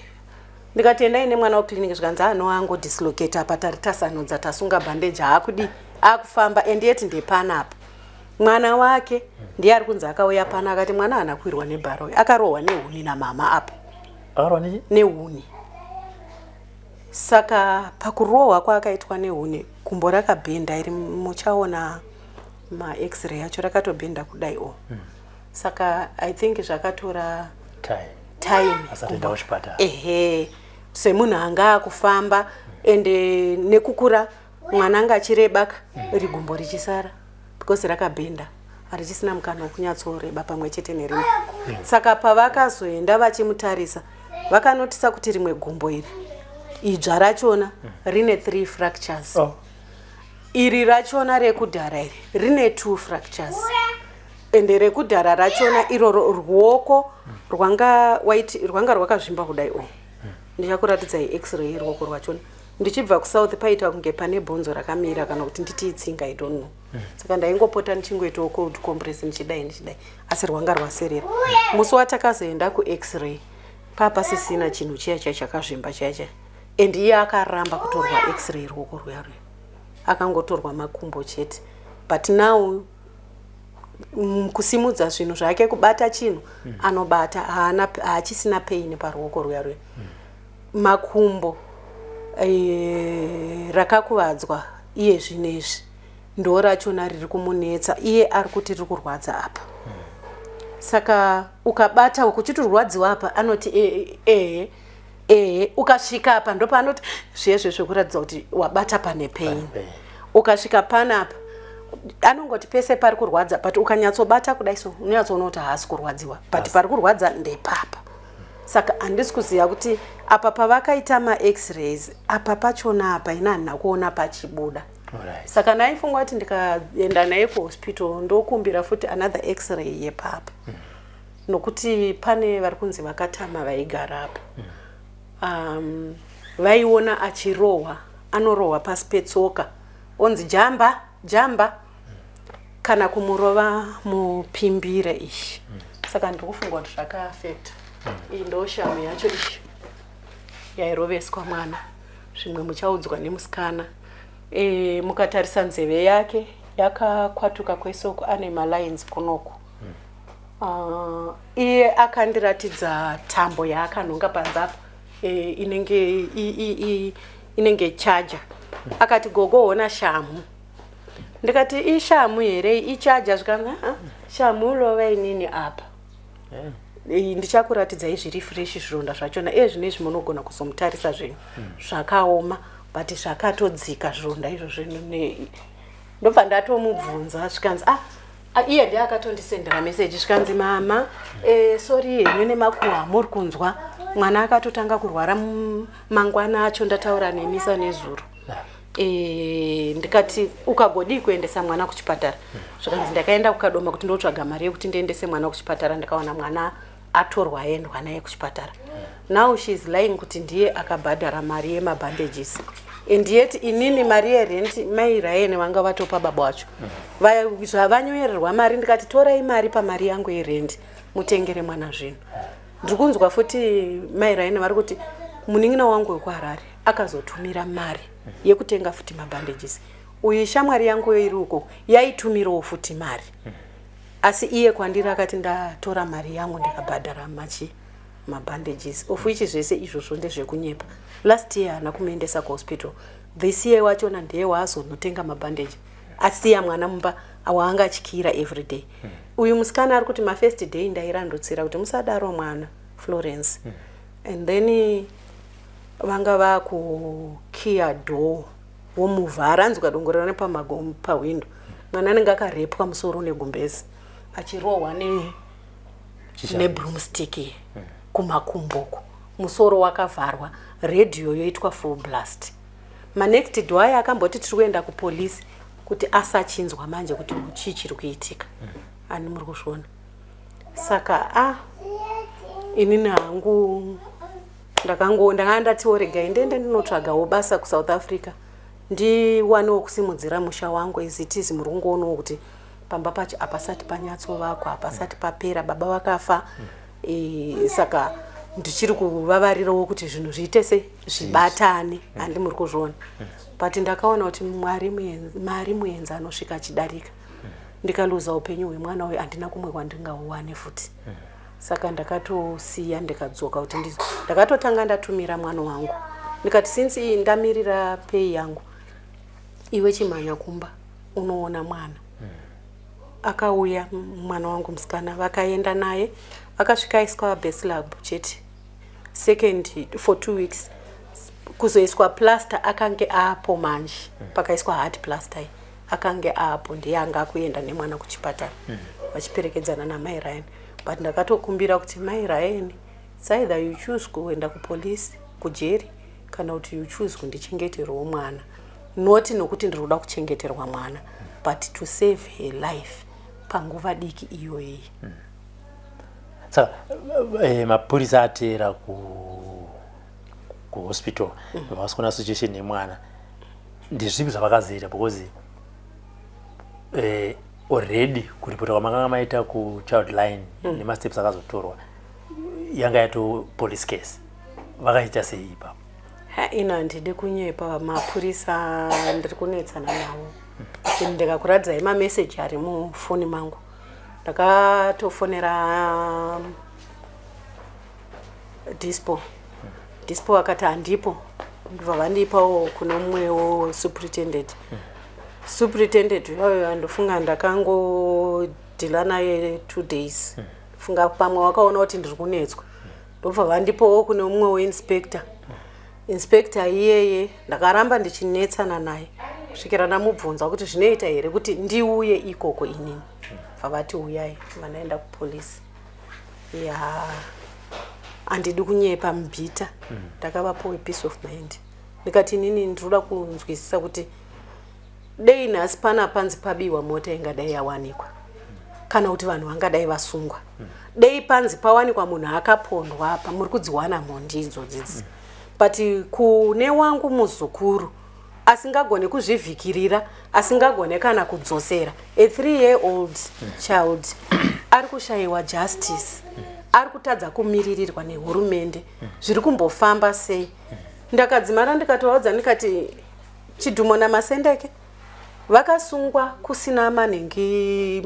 Speaker 6: Ndikati, "Endai nemwana kuclinic." Zvikanzi ano angodislocate apa, tari tasanudza, tasunga bhandeji, haakudi, akufamba. And yet ndepanapa mwana wake ndiye ari kunzi akauya pano akati mwana haana kuwirwa nebhara uyu, akarohwa nehuni namama apa.
Speaker 2: Akarohwa nechi?
Speaker 6: Nehuni. Saka pakurohwa kwaakaitwa nehuni, gumbo rakabhenda iri. Muchaona max-ray acho, rakatobhenda kudai o. Saka I think zvakatora
Speaker 2: time
Speaker 6: time
Speaker 2: asati enda kuchipatara.
Speaker 6: Ehe, semunhu anga akufamba, ende nekukura mwana anga achirebaka, rigumbo richisara because rakabhenda, harichisina mukana wekunyatsoreba pamwe chete nerimwe. Saka pavakazoenda vachimutarisa, vakanotisa kuti rimwe gumbo iri idzva rachona rine three fractures. Iri rachona rekudhara iri rine two fractures, ende rekudhara rachona iroro ruoko rwanga waiti rwanga rwakazvimba kudai o. Ndichakuratidzai x-ray yeruoko rwachona. Ndichibva kuSouth paita kunge pane bhonzo rakamira, kana kuti nditi itsinga, I don't know. Saka ndaingopota ndichingoitawo cold compress, ndichidai ndichidai, asi rwanga rwaserera. Musi watakazoenda kux-ray papasisina chinhu chiya chiya chakazvimba chiya chiya, and iye akaramba kutorwa x-ray ruoko rwuya rwuya, akangotorwa makumbo chete. But now kusimudza zvinhu zvake, kubata chinhu anobata, haana, haachisina pain paruoko rwuya rwuya. Makumbo rakakuvadzwa iye zvinezvi ndo rachona riri kumunetsa. Iye ari kuti riri kurwadza apa. Saka ukabata kuchiti rwadziwa apa, anoti ehe ehe. Ukasvika apa ndopaanoti zvezve zvekuratidza kuti wabata pane pain.
Speaker 2: Pain.
Speaker 6: Ukasvika panapa anongoti pese pari kurwadza, but ukanyatsobata kudai so unonyatsoona kuti haasi kurwadziwa, but pari kurwadza ndepapa. Saka handisi kuziva kuti apa pavakaita max-rays apa pachona apa ina handina kuona pachibuda. Saka ndaifunga kuti ndikaenda naye kuhospital ndokumbira futi another x-ray yepapa. Nokuti pane vari kunzi vakatama vaigara apa. Vaiona achirohwa, anorohwa pasi petsoka onzi jamba jamba kana kumurova mupimbire iyi. Saka ndiri kufunga kuti zvakaafekta. Iyi ndo shamu yacho iyi yairoveswa mwana. Zvimwe muchaudzwa nemusikana. Mukatarisa nzeve yake yakakwatuka kwese uku, ane malines kunoku. Iye akandiratidza tambo yaakanhonga panze apa, inenge chaja. Akati, "Gogo, hona shamu." Ndikati, "Ishamu here? Ichaja." Zvikanzi, "Ah, shamu lova inini apa." Ndichakuratidzai zviri fresh zvironda zvachona. Iye zvinezvi munogona kuzomutarisa zvenyu, zvakaoma, but zvakatodzika zvironda izvo zvinhu. Ndobva ndatomubvunza, zvikanzi, "Ah." Ah, iye ndiye akatondisendera meseji, zvikanzi, "Mama, sorry henyu nemakuhwa amuri kunzwa. Mwana akatotanga kurwara mangwana acho ndataura nemisa nezuro." Ndikati, "Ukagodii kuendesa mwana kuchipatara?" Zvikanzi, "Ndakaenda kuKadoma kuti ndotsvaga mari yekuti ndiendese mwana kuchipatara, ndikawana mwana atorwa, aendwa naye kuchipatara." Now she is lying kuti ndiye akabhadhara mari yemabandages, and yet inini mari yerent mai Ryan vanga vatopa baba wacho. Zvavanyorerwa mari, ndikati, "Torai mari pamari yangu yerent mutengere mwana zvinhu." Ndiri kunzwa futi mai Ryan vari kuti munin'ina wangu wekuHarare akazotumira mari yekutenga futi mabandages. Uyu shamwari yangu iri uko yaitumirawo futi mari, asi iye kwandiri akati, "Ndatora mari yangu ndikabhadhara machi mabandages," of which zvese izvozvo ndezvekunyepa. Last year haana kumuendesa kuhospital. This year wachona ndiye waazonotenga mabhandeji, asiya mwana mumba waanga achikiira every day. Uyu musikana ari kuti, "Mafirst day ndairandutsira kuti musadaro mwana Florence." And then vanga vakukiya door, womuvhara, anzi ukadongorera nepahwindo, mwana anenge akarepwa musoro negumbezi, achirohwa nebroomstick kumakumboko, musoro wakavharwa, redhiyo yoitwa full blast. Manext door aya akamboti tiri kuenda kupolisi kuti asachinzwa manje kuti chii chiri kuitika. Ani muri kuzviona? Saka a inini hangu ndakango ndanga ndatiwo regai ndiende ndinotsvagawo basa kuSouth Africa, ndiwanewo kusimudzira musha wangu. As it is, muri kungoonawo kuti pamba pacho hapasati panyatsovakwa, hapasati papera, baba vakafa. Saka ndichiri kuvavarirawo kuti zvinhu zviite se zvibatane, handi muri kuzviona? But ndakaona kuti mwari mari muenzi anosvika achidarika. Ndikaluza upenyu hwemwana uyu, handina kumwe kwandingauwane futi. Saka ndakatosiya, ndikadzoka kuti ndakatotanga ndatumira mwana wangu, ndikati, "Since ndamirira pay yangu, iwe chimhanya kumba unoona mwana." Akauya mwana wangu musikana, vakaenda naye, akasvika aiswa baslab chete second for 2 weeks, kuzoiswa plaster akange aapo manje. Pakaiswa hard plaster iyi akange aapo, ndiye anga akuenda nemwana kuchipatara vachiperekedzana namai Ryan. But ndakatokumbira kuti, "Mai Ryan, it's either you choose kuenda kupolisi, kujeri, kana kuti you choose kundichengeterwawo mwana, noti nokuti ndiri kuda kuchengeterwa mwana, but to save her life panguva diki iyoyi."
Speaker 2: Saka mapurisa ateera kuhospital, vasikuona situation yemwana, ndezvipi zvavakazoita? Because already kuripota kwamakanga maita kuchild line nemasteps akazotorwa, yanga yato police case. Vakaita sei ipapo?
Speaker 6: Ha, ino handidi kunyepa, mapurisa ndiri kunetsana navo. Ndikakuratidzai mameseji ari mufoni mangu, ndakatofonera dispo. Dispo akati handipo, ndobva vandipawo kune mumwewo superintendent. Superintendent uyoyo andofunga ndakangodhila naye 2 days, funga pamwe wakaona kuti ndiri kunetswa, ndobva vandipawo kune mumwewo inspector. Inspector iyeye ndakaramba ndichinetsana naye kusvikira ndamubvunza kuti zvinoita here kuti ndiuye ikoko inini. Bva vati uyai, vandaenda kupolisi ya. Handidi kunyepa mubhita. Ndakavapowe peace of mind, ndikati inini ndinoda kunzwisisa kuti dei nhasi pana panzi pabiwa mota ingadai yawanikwa, kana kuti vanhu vangadai vasungwa. Dei panzi pawanikwa munhu akapondwa apa, muri kudziwana mhondi idzodzidzi. But kune wangu muzukuru asingagone kuzvivhikirira, asingagone kana kudzosera, a 3 year old child ari kushayiwa justice, ari kutadza kumiririrwa nehurumende, zviri kumbofamba sei? Ndakadzimara ndikatovaudza, ndikati Chidhumo naMasendeke vakasungwa kusina manhengi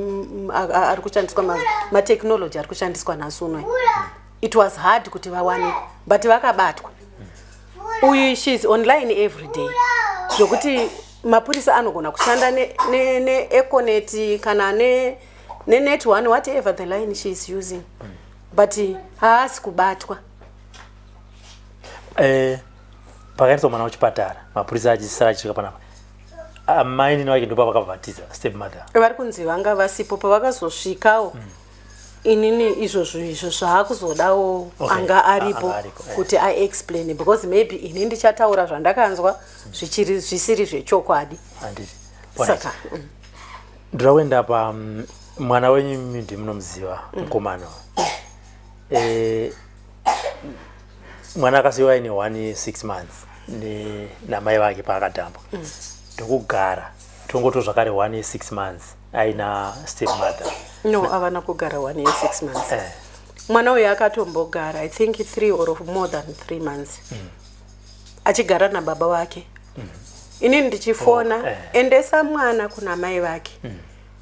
Speaker 6: ari kushandiswa, matechnology ari kushandiswa nhasi unoyi. It was hard kuti vawanikwe, but vakabatwa. Uyu, she is online every day, zvokuti mapurisa anogona kushanda neEconet kana neNet One, whatever the line she is using, but haasi kubatwa.
Speaker 2: Pakaendeswa mwana kuchipatara, mapurisa achisara achisvika panapa, amainini vake ndopa vakabvatiza, step mother.
Speaker 6: Vari kunzi vanga vasipo pavakazosvikawo. Inini izvozvo izvo zvaakuzodawo anga aripo
Speaker 2: Anga aripo.
Speaker 6: kuti aexplain, because maybe ini ndichataura zvandakanzwa zvichiri zvisiri zvechokwadi.
Speaker 2: Handiti?
Speaker 6: Saka
Speaker 2: Ndoda kuenda pa mwana wenyu. Ndimunomuziva mukomana. Mwana akasiyiwa aine 1 6 months namai vake paakadhambwa, ndokugara tongoto zvakare 1 6 months aina step mother.
Speaker 6: No, avana kugara 1 year 6 months. Mwana uyu akatombogara, I think, 3 or more than 3 months achigara nababa vake. Inini ndichifona,
Speaker 2: Oh.
Speaker 6: "Endesa mwana kuna mai vake,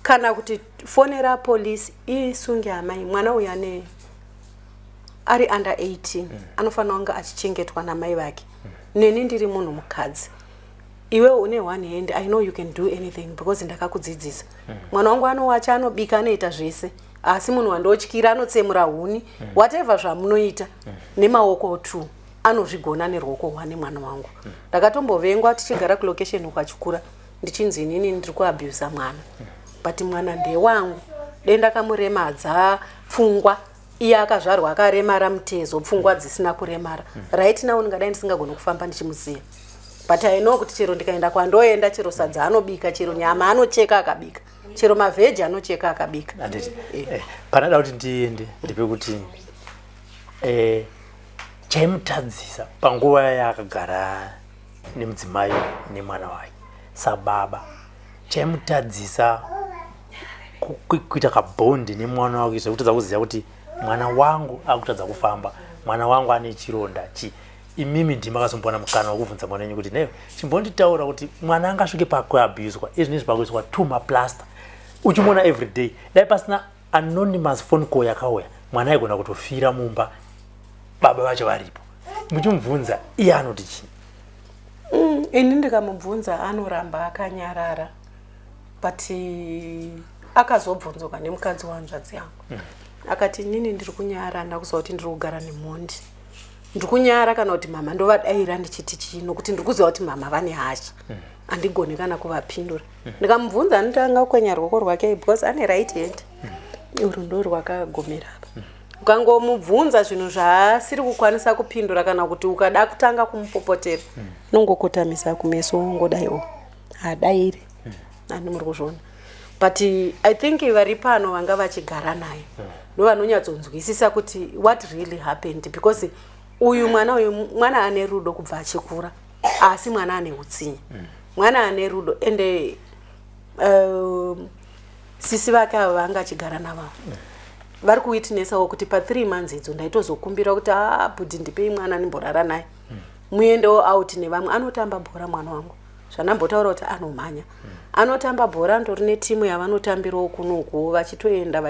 Speaker 6: kana kuti fonera polisi isunge amai." Mwana uyu ane ari under 18, anofanira kunge achichengetwa namai vake. Neni ndiri munhu mukadzi, iwe une one hand, I know you can do anything because ndakakudzidzisa. Mwana wangu anowacha, anobika, anoita zvese, asi munhu wandotyira anotsemura huni, whatever zvamunoita nemaoko two anozvigona neruoko rwane mwana wangu. Ndakatombovengwa tichigara kulocation uko achikura, ndichinzi inini ndiri kuabusa mwana, but mwana ndewangu. Dei ndakamuremadza pfungwa, iye akazvarwa akaremara mutezo, pfungwa dzisina kuremara, right now ndingadai ndisingagoni kufamba ndichimuziva. But I know kuti chero ndikaenda kwandoenda, chero sadza anobika, chero nyama anocheka akabika, chero mavheji anocheka akabika.
Speaker 2: Handiti? Panada kuti ndiende ndepekuti chaimutadzisa panguva yaakagara nemudzimai nemwana wake sababa, chaimutadzisa kuita kabond nemwana wake, zvekutadza kuziva kuti mwana wangu akutadza kufamba, mwana wangu ane chironda chi, imimi ndimi makazombowana mukana wekubvunza mwana wenyu kuti, "Newe chimbonditaura kuti mwana angasvike pakuabhuswa izvi pakuiswa two maplaster uchimuona every day?" Dai pasina anonymous phone call yakauya, mwana aigona kutofira mumba baba vacho varipo. Muchimubvunza, iye anoti chii?
Speaker 6: Ini ndikamubvunza anoramba akanyarara, but akazobvunzwa nemukadzi wanzvadzi yangu, akati, "Inini ndiri kunyara, ndakuziva kuti ndiri kugara nemhondi. Ndiri kunyara kana kuti mama ndovadaira ndichiti chii, nokuti ndiri kuziva kuti mama vane hasha, handigoni kana kuvapindura." Ndikamubvunza anotanga kukwenya ruoko rwake because ane right hand, urwu ndo rwakagomera apa. Ukangomubvunza zvinhu zvaasiri kukwanisa kupindura, kana kuti ukada kutanga kumupopotera, unongokotamisa kumeso, wongodaiwo, haadairi. Ani muri kuzviona? But I think vari pano vanga vachigara naye ndo vanonyatsonzwisisa kuti what really happened, because uyu mwana uyu mwana ane rudo kubva achikura, asi mwana ane utsinye. Mwana ane rudo, ende sisi vake ava vanga achigara navavo vari kuwitnessawo kuti pa3 months idzo ndaitozokumbira kuti, "A bhudhi, ndipei mwana ndimborara naye, muendewo out nevamwe." Anotamba bhora mwana wangu, zvandambotaura kuti anomhanya, anotamba bhora, andori netimu yavanotambirawo kunoku, vachitoenda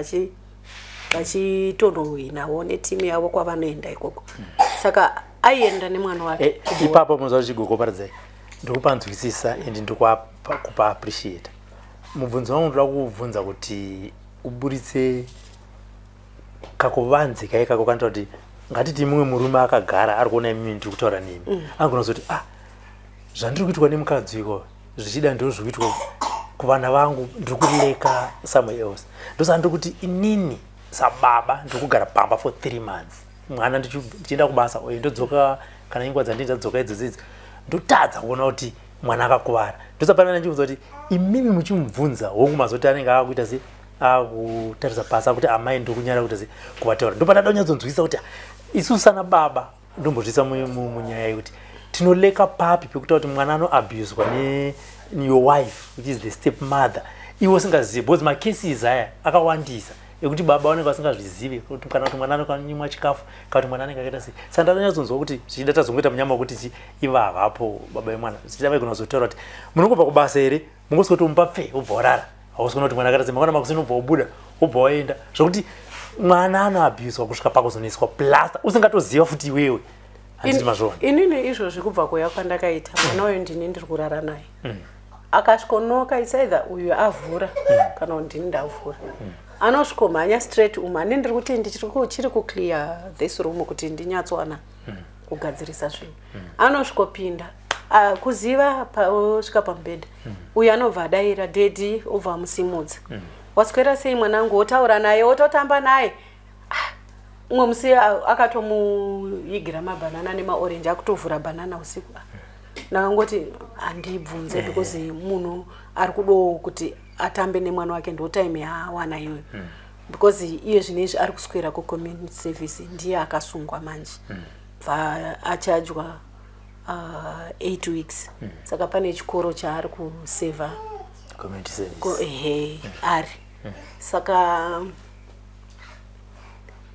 Speaker 6: vachitonohwinawo netimu yavo kwavanoenda ikoko. Saka aienda nemwana wake kubhora.
Speaker 2: Ipapo munoziva kuti chigokoparadzai ndikupanzwisisa and ndikupa appreciate mubvunzo wangu. Ndoda kukubvunza kuti uburitse kakuvanze kai kako kanoita kuti ngatiti mumwe murume akagara ari kuona imimi ndiri kutaura nemi, anogona kuzoti, "Ah, zvandiri kuitwa nemukadzi iko zvichida ndiro zviri kuitwa kuvana vangu, ndiri kulacka somewhere else." Ndosaka ndiri kuti inini sababa ndiri kugara pamba for 3 months. mwana ndichienda kubasa oye ndodzoka kana inguva dzandii ndadzoka idzodzo idzi, ndotadza kuona kuti mwana akakuvara. Ndosapana ndichibvunza kuti imimi muchimubvunza, hongu, mazoti anenge akuita se akutarisa pasi, akuti amai ndokunyara kuita se kuvataura. Ndopandada kunyatsonzwisa kuti isusu sana baba, ndombozvisa munyaya yekuti tinoleka papi pekuta kuti mwana anoabuswa neyour wife, which is the step mother, iwe usingazivi, because macases aya akawandisa ekuti baba vanenge vasingazvizivi, kana kuti mwana anokanyimwa chikafu, kana kuti mwana anenge akaita sei. Saka ndanyatsonzwa kuti zvichida tazongoita munyama wekuti chi iva havapo baba vemwana, zvichida vaigona kuzotaura kuti munongobva kubasa here, mungosikotomupa pfe, wobva warara, hausi kuti mwana akaita sei. Mangwana makuseni wobva wabuda, wobva waenda, zvokuti mwana anoabuswa kusvika pakuzonoiswa plaster usingatoziva futi iwewe. Handiti mazvona?
Speaker 6: Inini izvozvi kubva kuya kwandakaita mwana uyu, ndini ndiri kurara naye. Akasvikonoka, it's either uyu avhura kana kuti ndini ndavhura. Anosvikomhanya straight umu. Ani ndiri kuti chiri kuclear this room kuti ndinyatsowana kugadzirisa zvinhu. Anosvikopinda. Ah, kuziva osvika pamubhedha, uyu anobva adaira, "Daddy," obva amusimudza. "Waswera sei mwanangu?" Wotaura naye, wototamba naye. Ah, umwe musi akatomuigira mabhanana nemaorenji, akutovhura bhanana usiku. Ah, ndakangoti handibvunze because munhu ari kudowo kuti atambe nemwana wake, ndo time yaawana iyoyo, because iye zvinezvi ari kuswera kucommunity service. Ndiye akasungwa manje, bva achajwa 8 weeks. Saka pane chikoro chaari kusevha.
Speaker 2: Community service.
Speaker 6: Ehe, ari saka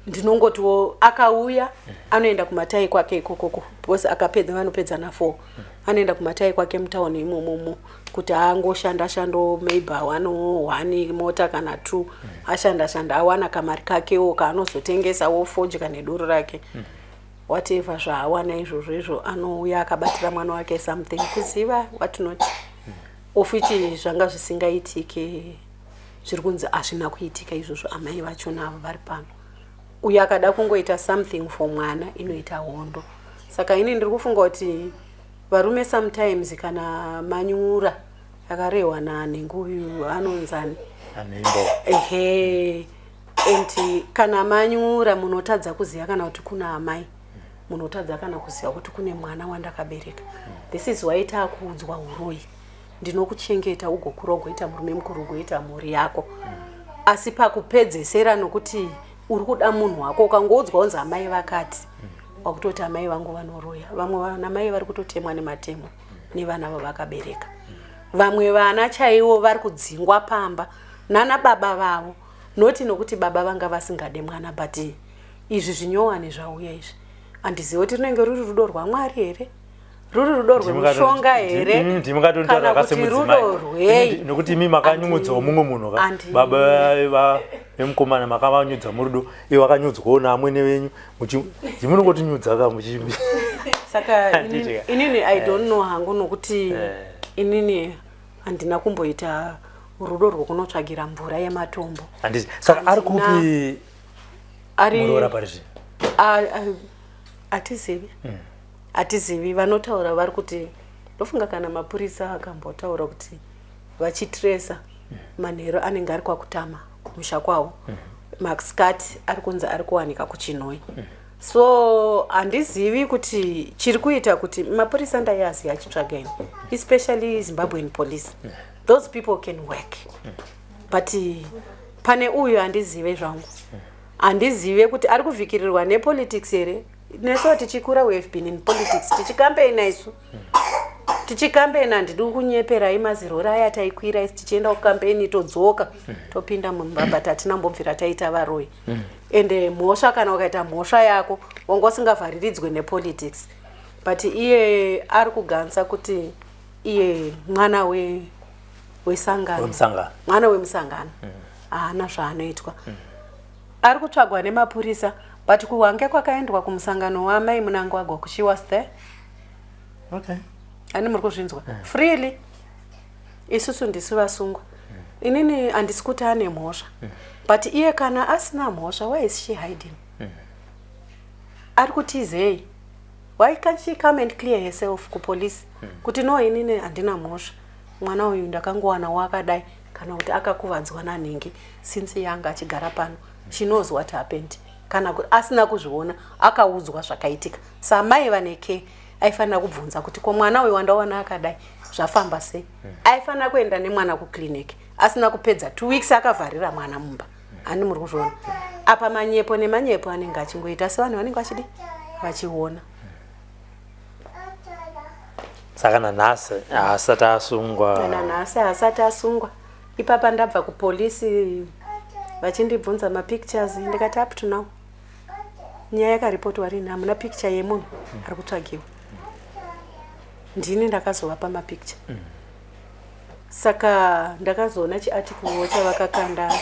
Speaker 6: ndinongotiwo akauya anoenda kumatai kwake ikokoko, because akapedza vanopedza na4, anoenda kumatai kwake mutauni imomomo kuti angoshanda shando, maybe awano one mota kana two, ashanda shanda awana kamari kakewo kaanozotengesa, wofodya nedoro rake, whatever zvaawana izvozvo. Izvo anouya akabatira mwana wake something, kuziva what not, of which zvanga zvisingaitike. Zviri kunzi hazvina kuitika izvozvo. Amai vachona avo vari pano, uyo akada kungoita something for mwana, inoita hondo. Saka ini ndiri kufunga kuti varume sometimes kana manyura yakarehwa nanhengu uyu anonzani?
Speaker 2: Anembo.
Speaker 6: Ehe, and kana manyura munotadza kuziva kana kuti kuna amai, munotadza kana kuziva kuti kune mwana wandakabereka. This is why taakuudzwa uroyi: ndinokuchengeta ugokura, ugoita murume mukuru, ugoita mhuri yako. Asi pakupedzesera, nokuti uri kuda munhu wako, ukangoudzwa unzi amai vakati, wakutoti amai vangu vanoroya. Vamwe vana mai vari kutotemwa nematemo nevana vavakabereka. Vamwe vana chaivo vari kudzingwa pamba nana baba vavo, noti nokuti baba vanga vasingade mwana, but izvi zvinyowani zvauya izvi, handizivi kuti rinenge ruri rudo rwaMwari here, ruri rudo rwemushonga here,
Speaker 2: Ndimukatotaura
Speaker 6: kana kuti rudo rwei.
Speaker 2: Nokuti imi makanyumudzawo mumwe munhu ka. Baba vemukomana makavanyudza murudo, ivo vakanyudzwawo naamwene venyu. Ndimunongotinyudza ka muchi
Speaker 6: Saka
Speaker 2: Handiti ka.
Speaker 6: inini I don't know hangu, nokuti inini handina kumboita rudo rwokunotsvagira mvura yematombo.
Speaker 2: Handiti? Saka ari kupi
Speaker 6: Ari
Speaker 2: muroora pari zvino?
Speaker 6: Hatizivi, hatizivi. Vanotaura vari kuti, ndofunga kana mapurisa akambotaura kuti vachitresa manheru anenge ari kwakutama kumusha kwavo, masikati ari kunzi ari kuwanika kuChinhoi. So handizivi kuti chiri kuita kuti mapurisa ndaiaziva achitsvaga ini, especially Zimbabwean police. Those people can work, but pane uyu handizive zvangu, handizive kuti ari kuvhikirirwa nepolitics here. Nesuwo tichikura we have been in politics, tichikampeina isu, tichikampeina. Handidi kunyeperai, mazirori aya taikwira isi tichienda kukampeni, todzoka, topinda mumba, but hatina mbobvira taita varoi. Ende mhosva, kana ukaita mhosva yako, wanga usingavhariridzwe nepolitics. But iye ari kuganza kuti iye mwana wesangano.
Speaker 2: Wemusangano.
Speaker 6: Mwana wemusangano haana zvaanoitwa, ari kutsvagwa nemapurisa, but kuHwange kwakaendwa kumusangano wamai Mnangagwa, she was there. Ani muri kuzvinzwa freely. Isusu ndisu vasungwa. Inini handisi kuti ane mhosva, but iye kana asina mhosva, why is she hiding? Ari kutizei? Why can't she come and clear herself kupolisi kuti no, inini handina mhosva, mwana uyu ndakangowana wakadai, kana kuti akakuvadzwa nanhingi since yanga achigara pano? She knows what happened. Kana asina kuzviona, akaudzwa zvakaitika. Samai vane care, aifanira kubvunza kuti ko mwana uyu wandawana akadai zvafamba sei? Aifanira kuenda nemwana kuclinic, asina kupedza 2 weeks akavharira mwana mumba. Hani muri kuzviona apa manyepo nemanyepo anenge achingoita, asi vanhu vanenge vachidi vachiona.
Speaker 2: Saka nanhasi haasati asungwa?
Speaker 6: Nanhasi haasati asungwa. Ipapa ndabva kupolisi vachindibvunza mapictures, ndikati up to now nyaya yakaripotwa rini, hamuna picture yemunhu ari kutsvagiwa. Ndini ndakazovapa mapicture. Saka ndakazoona chiarticle chavakakanda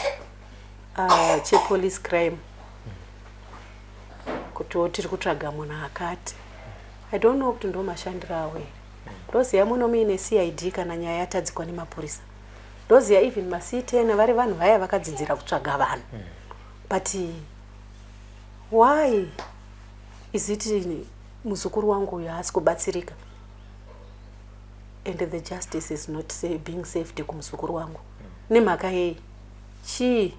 Speaker 6: chepolice crime kutiwo tiri kutsvaga munhu akati. I don't know kuti ndo mashandiro avo here. Ndoziva muno muine CID kana nyaya yatadzikwa nemapurisa. Ndoziva even maC10 vari vanhu vaya vakadzidzira kutsvaga vanhu, but why is it muzukuru wangu uyu haasi kubatsirika and the justice is not being saved kumuzukuru wangu? Nemhaka yei? Chii?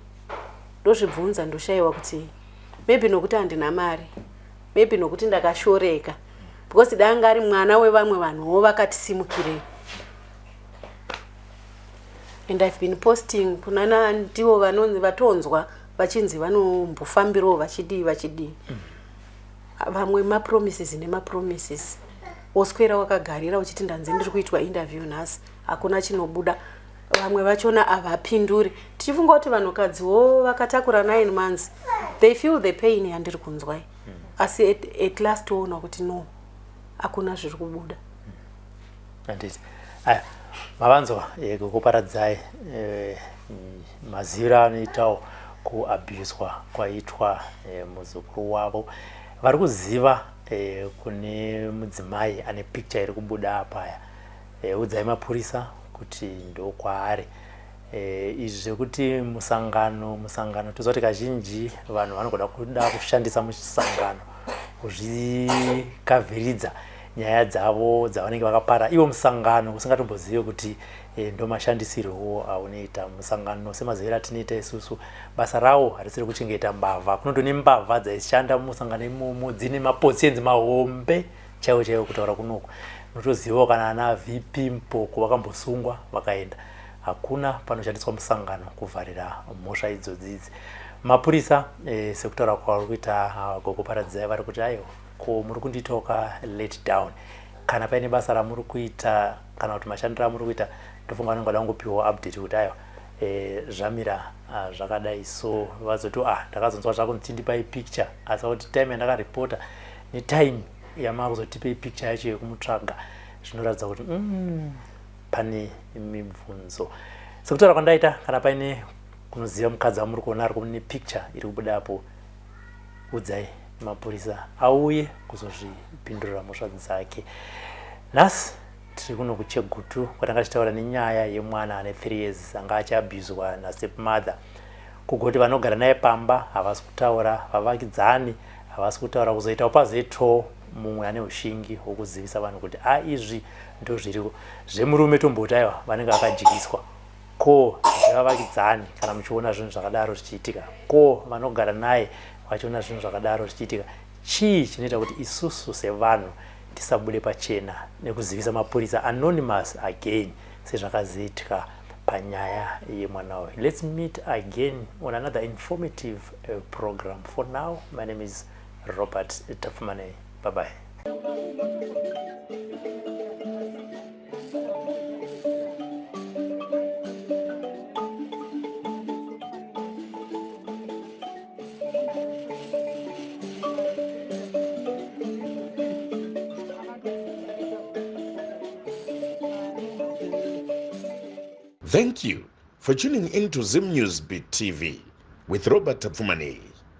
Speaker 6: Ndozvibvunza, ndoshayiwa kuti maybe nokuti handina mari, maybe nokuti ndakashoreka, because danga ari mwana wevamwe vanhuwo vakatisimukirei. And I've been posting kunana ndivo vanonzi vatonzwa vachinzi vanombofambirawo vachidii vachidii. Vamwe mapromises nemapromises, woswera wakagarira uchiti ndanzi ndiri kuitwa interview nhasi, hakuna chinobuda. Vamwe vachona havapinduri, tichifunga kuti vanhukadziwo vakatakura 9 months, they feel the pain yandiri kunzwai. Asi at last woona kuti no, hakuna zviri kubuda.
Speaker 2: Handiti aya mavanzwa kukuparadzai maziviro anoitawo kuabhuswa kwaitwa muzukuru wavo. Vari kuziva kune mudzimai ane picture iri kubuda apaya, udzai mapurisa kuti ndokwaari. Izvi zvekuti musangano musangano, toziva kuti kazhinji vanhu vanogoda kuda kushandisa musangano kuzvikavhiridza nyaya dzavo dzavanenge vakapara ivo musangano usingatombozive kuti ndo mashandisirwo aunoita musangano. Semaziviro atinoita isusu, basa rawo harisiri kuchengeta mbavha. Kunotone mbavha dzaishanda mumusangano imomo dzine maposienzi mahombe chaiwo chaiwo. Kutaura kunoku unotozivawo kana ana VP Mphoko vakambosungwa vakaenda. Hakuna panoshandiswa musangano kuvharira mhosva idzodzi idzi. Mapurisa sekutaura kwavari kuita gogo Paradzai, vari kuti aiwa, ko muri kundiitoka let down. Kana paine basa ramuri kuita kana kuti mashandiro amuri kuita, ndofunga vanenge vada kungopiwawo update kuti aiwa, zvamira zvakadai. So vazoti ah, ndakazonzwa zvakunzi chindipai picture, asi kuti time yandakaripota netime yamakuzotipe picture yacho yekumutsvaga zvinoratidza kuti pane mibvunzo. Sekutaura kwandaita, kana paine kunoziva mukadzi wamuri kuona ari kune picture iri kubudapo, udzai mapurisa auye kuzozvipindurira mhosva dzake. Nhasi tiri kuno kuChegutu kwatanga tichitaura nenyaya yemwana ane 3 years anga achiabhuzwa nastepmother, kugoti vanogara naye pamba havasi kutaura, vavakidzani havasi kutaura, kuzoitawo pazoitawo mumwe ane ushingi hwokuzivisa vanhu kuti a izvi ndo zviriko. Zvemurume tomboti aiwa, vanenge vakadyiswa. Ko zvevavakidzani kana muchiona zvinhu zvakadaro zvichiitika, ko vanogara naye vachiona zvinhu zvakadaro zvichiitika, chii chinoita kuti isusu sevanhu tisabude pachena nekuzivisa mapurisa anonymous again sezvakazoitika panyaya yemwana uyu? Let's meet again on another informative program. For now, my name is Robert Tafumane. Bye bye.
Speaker 1: Thank you for tuning in to Zim News Beat TV with Robert Tafumane.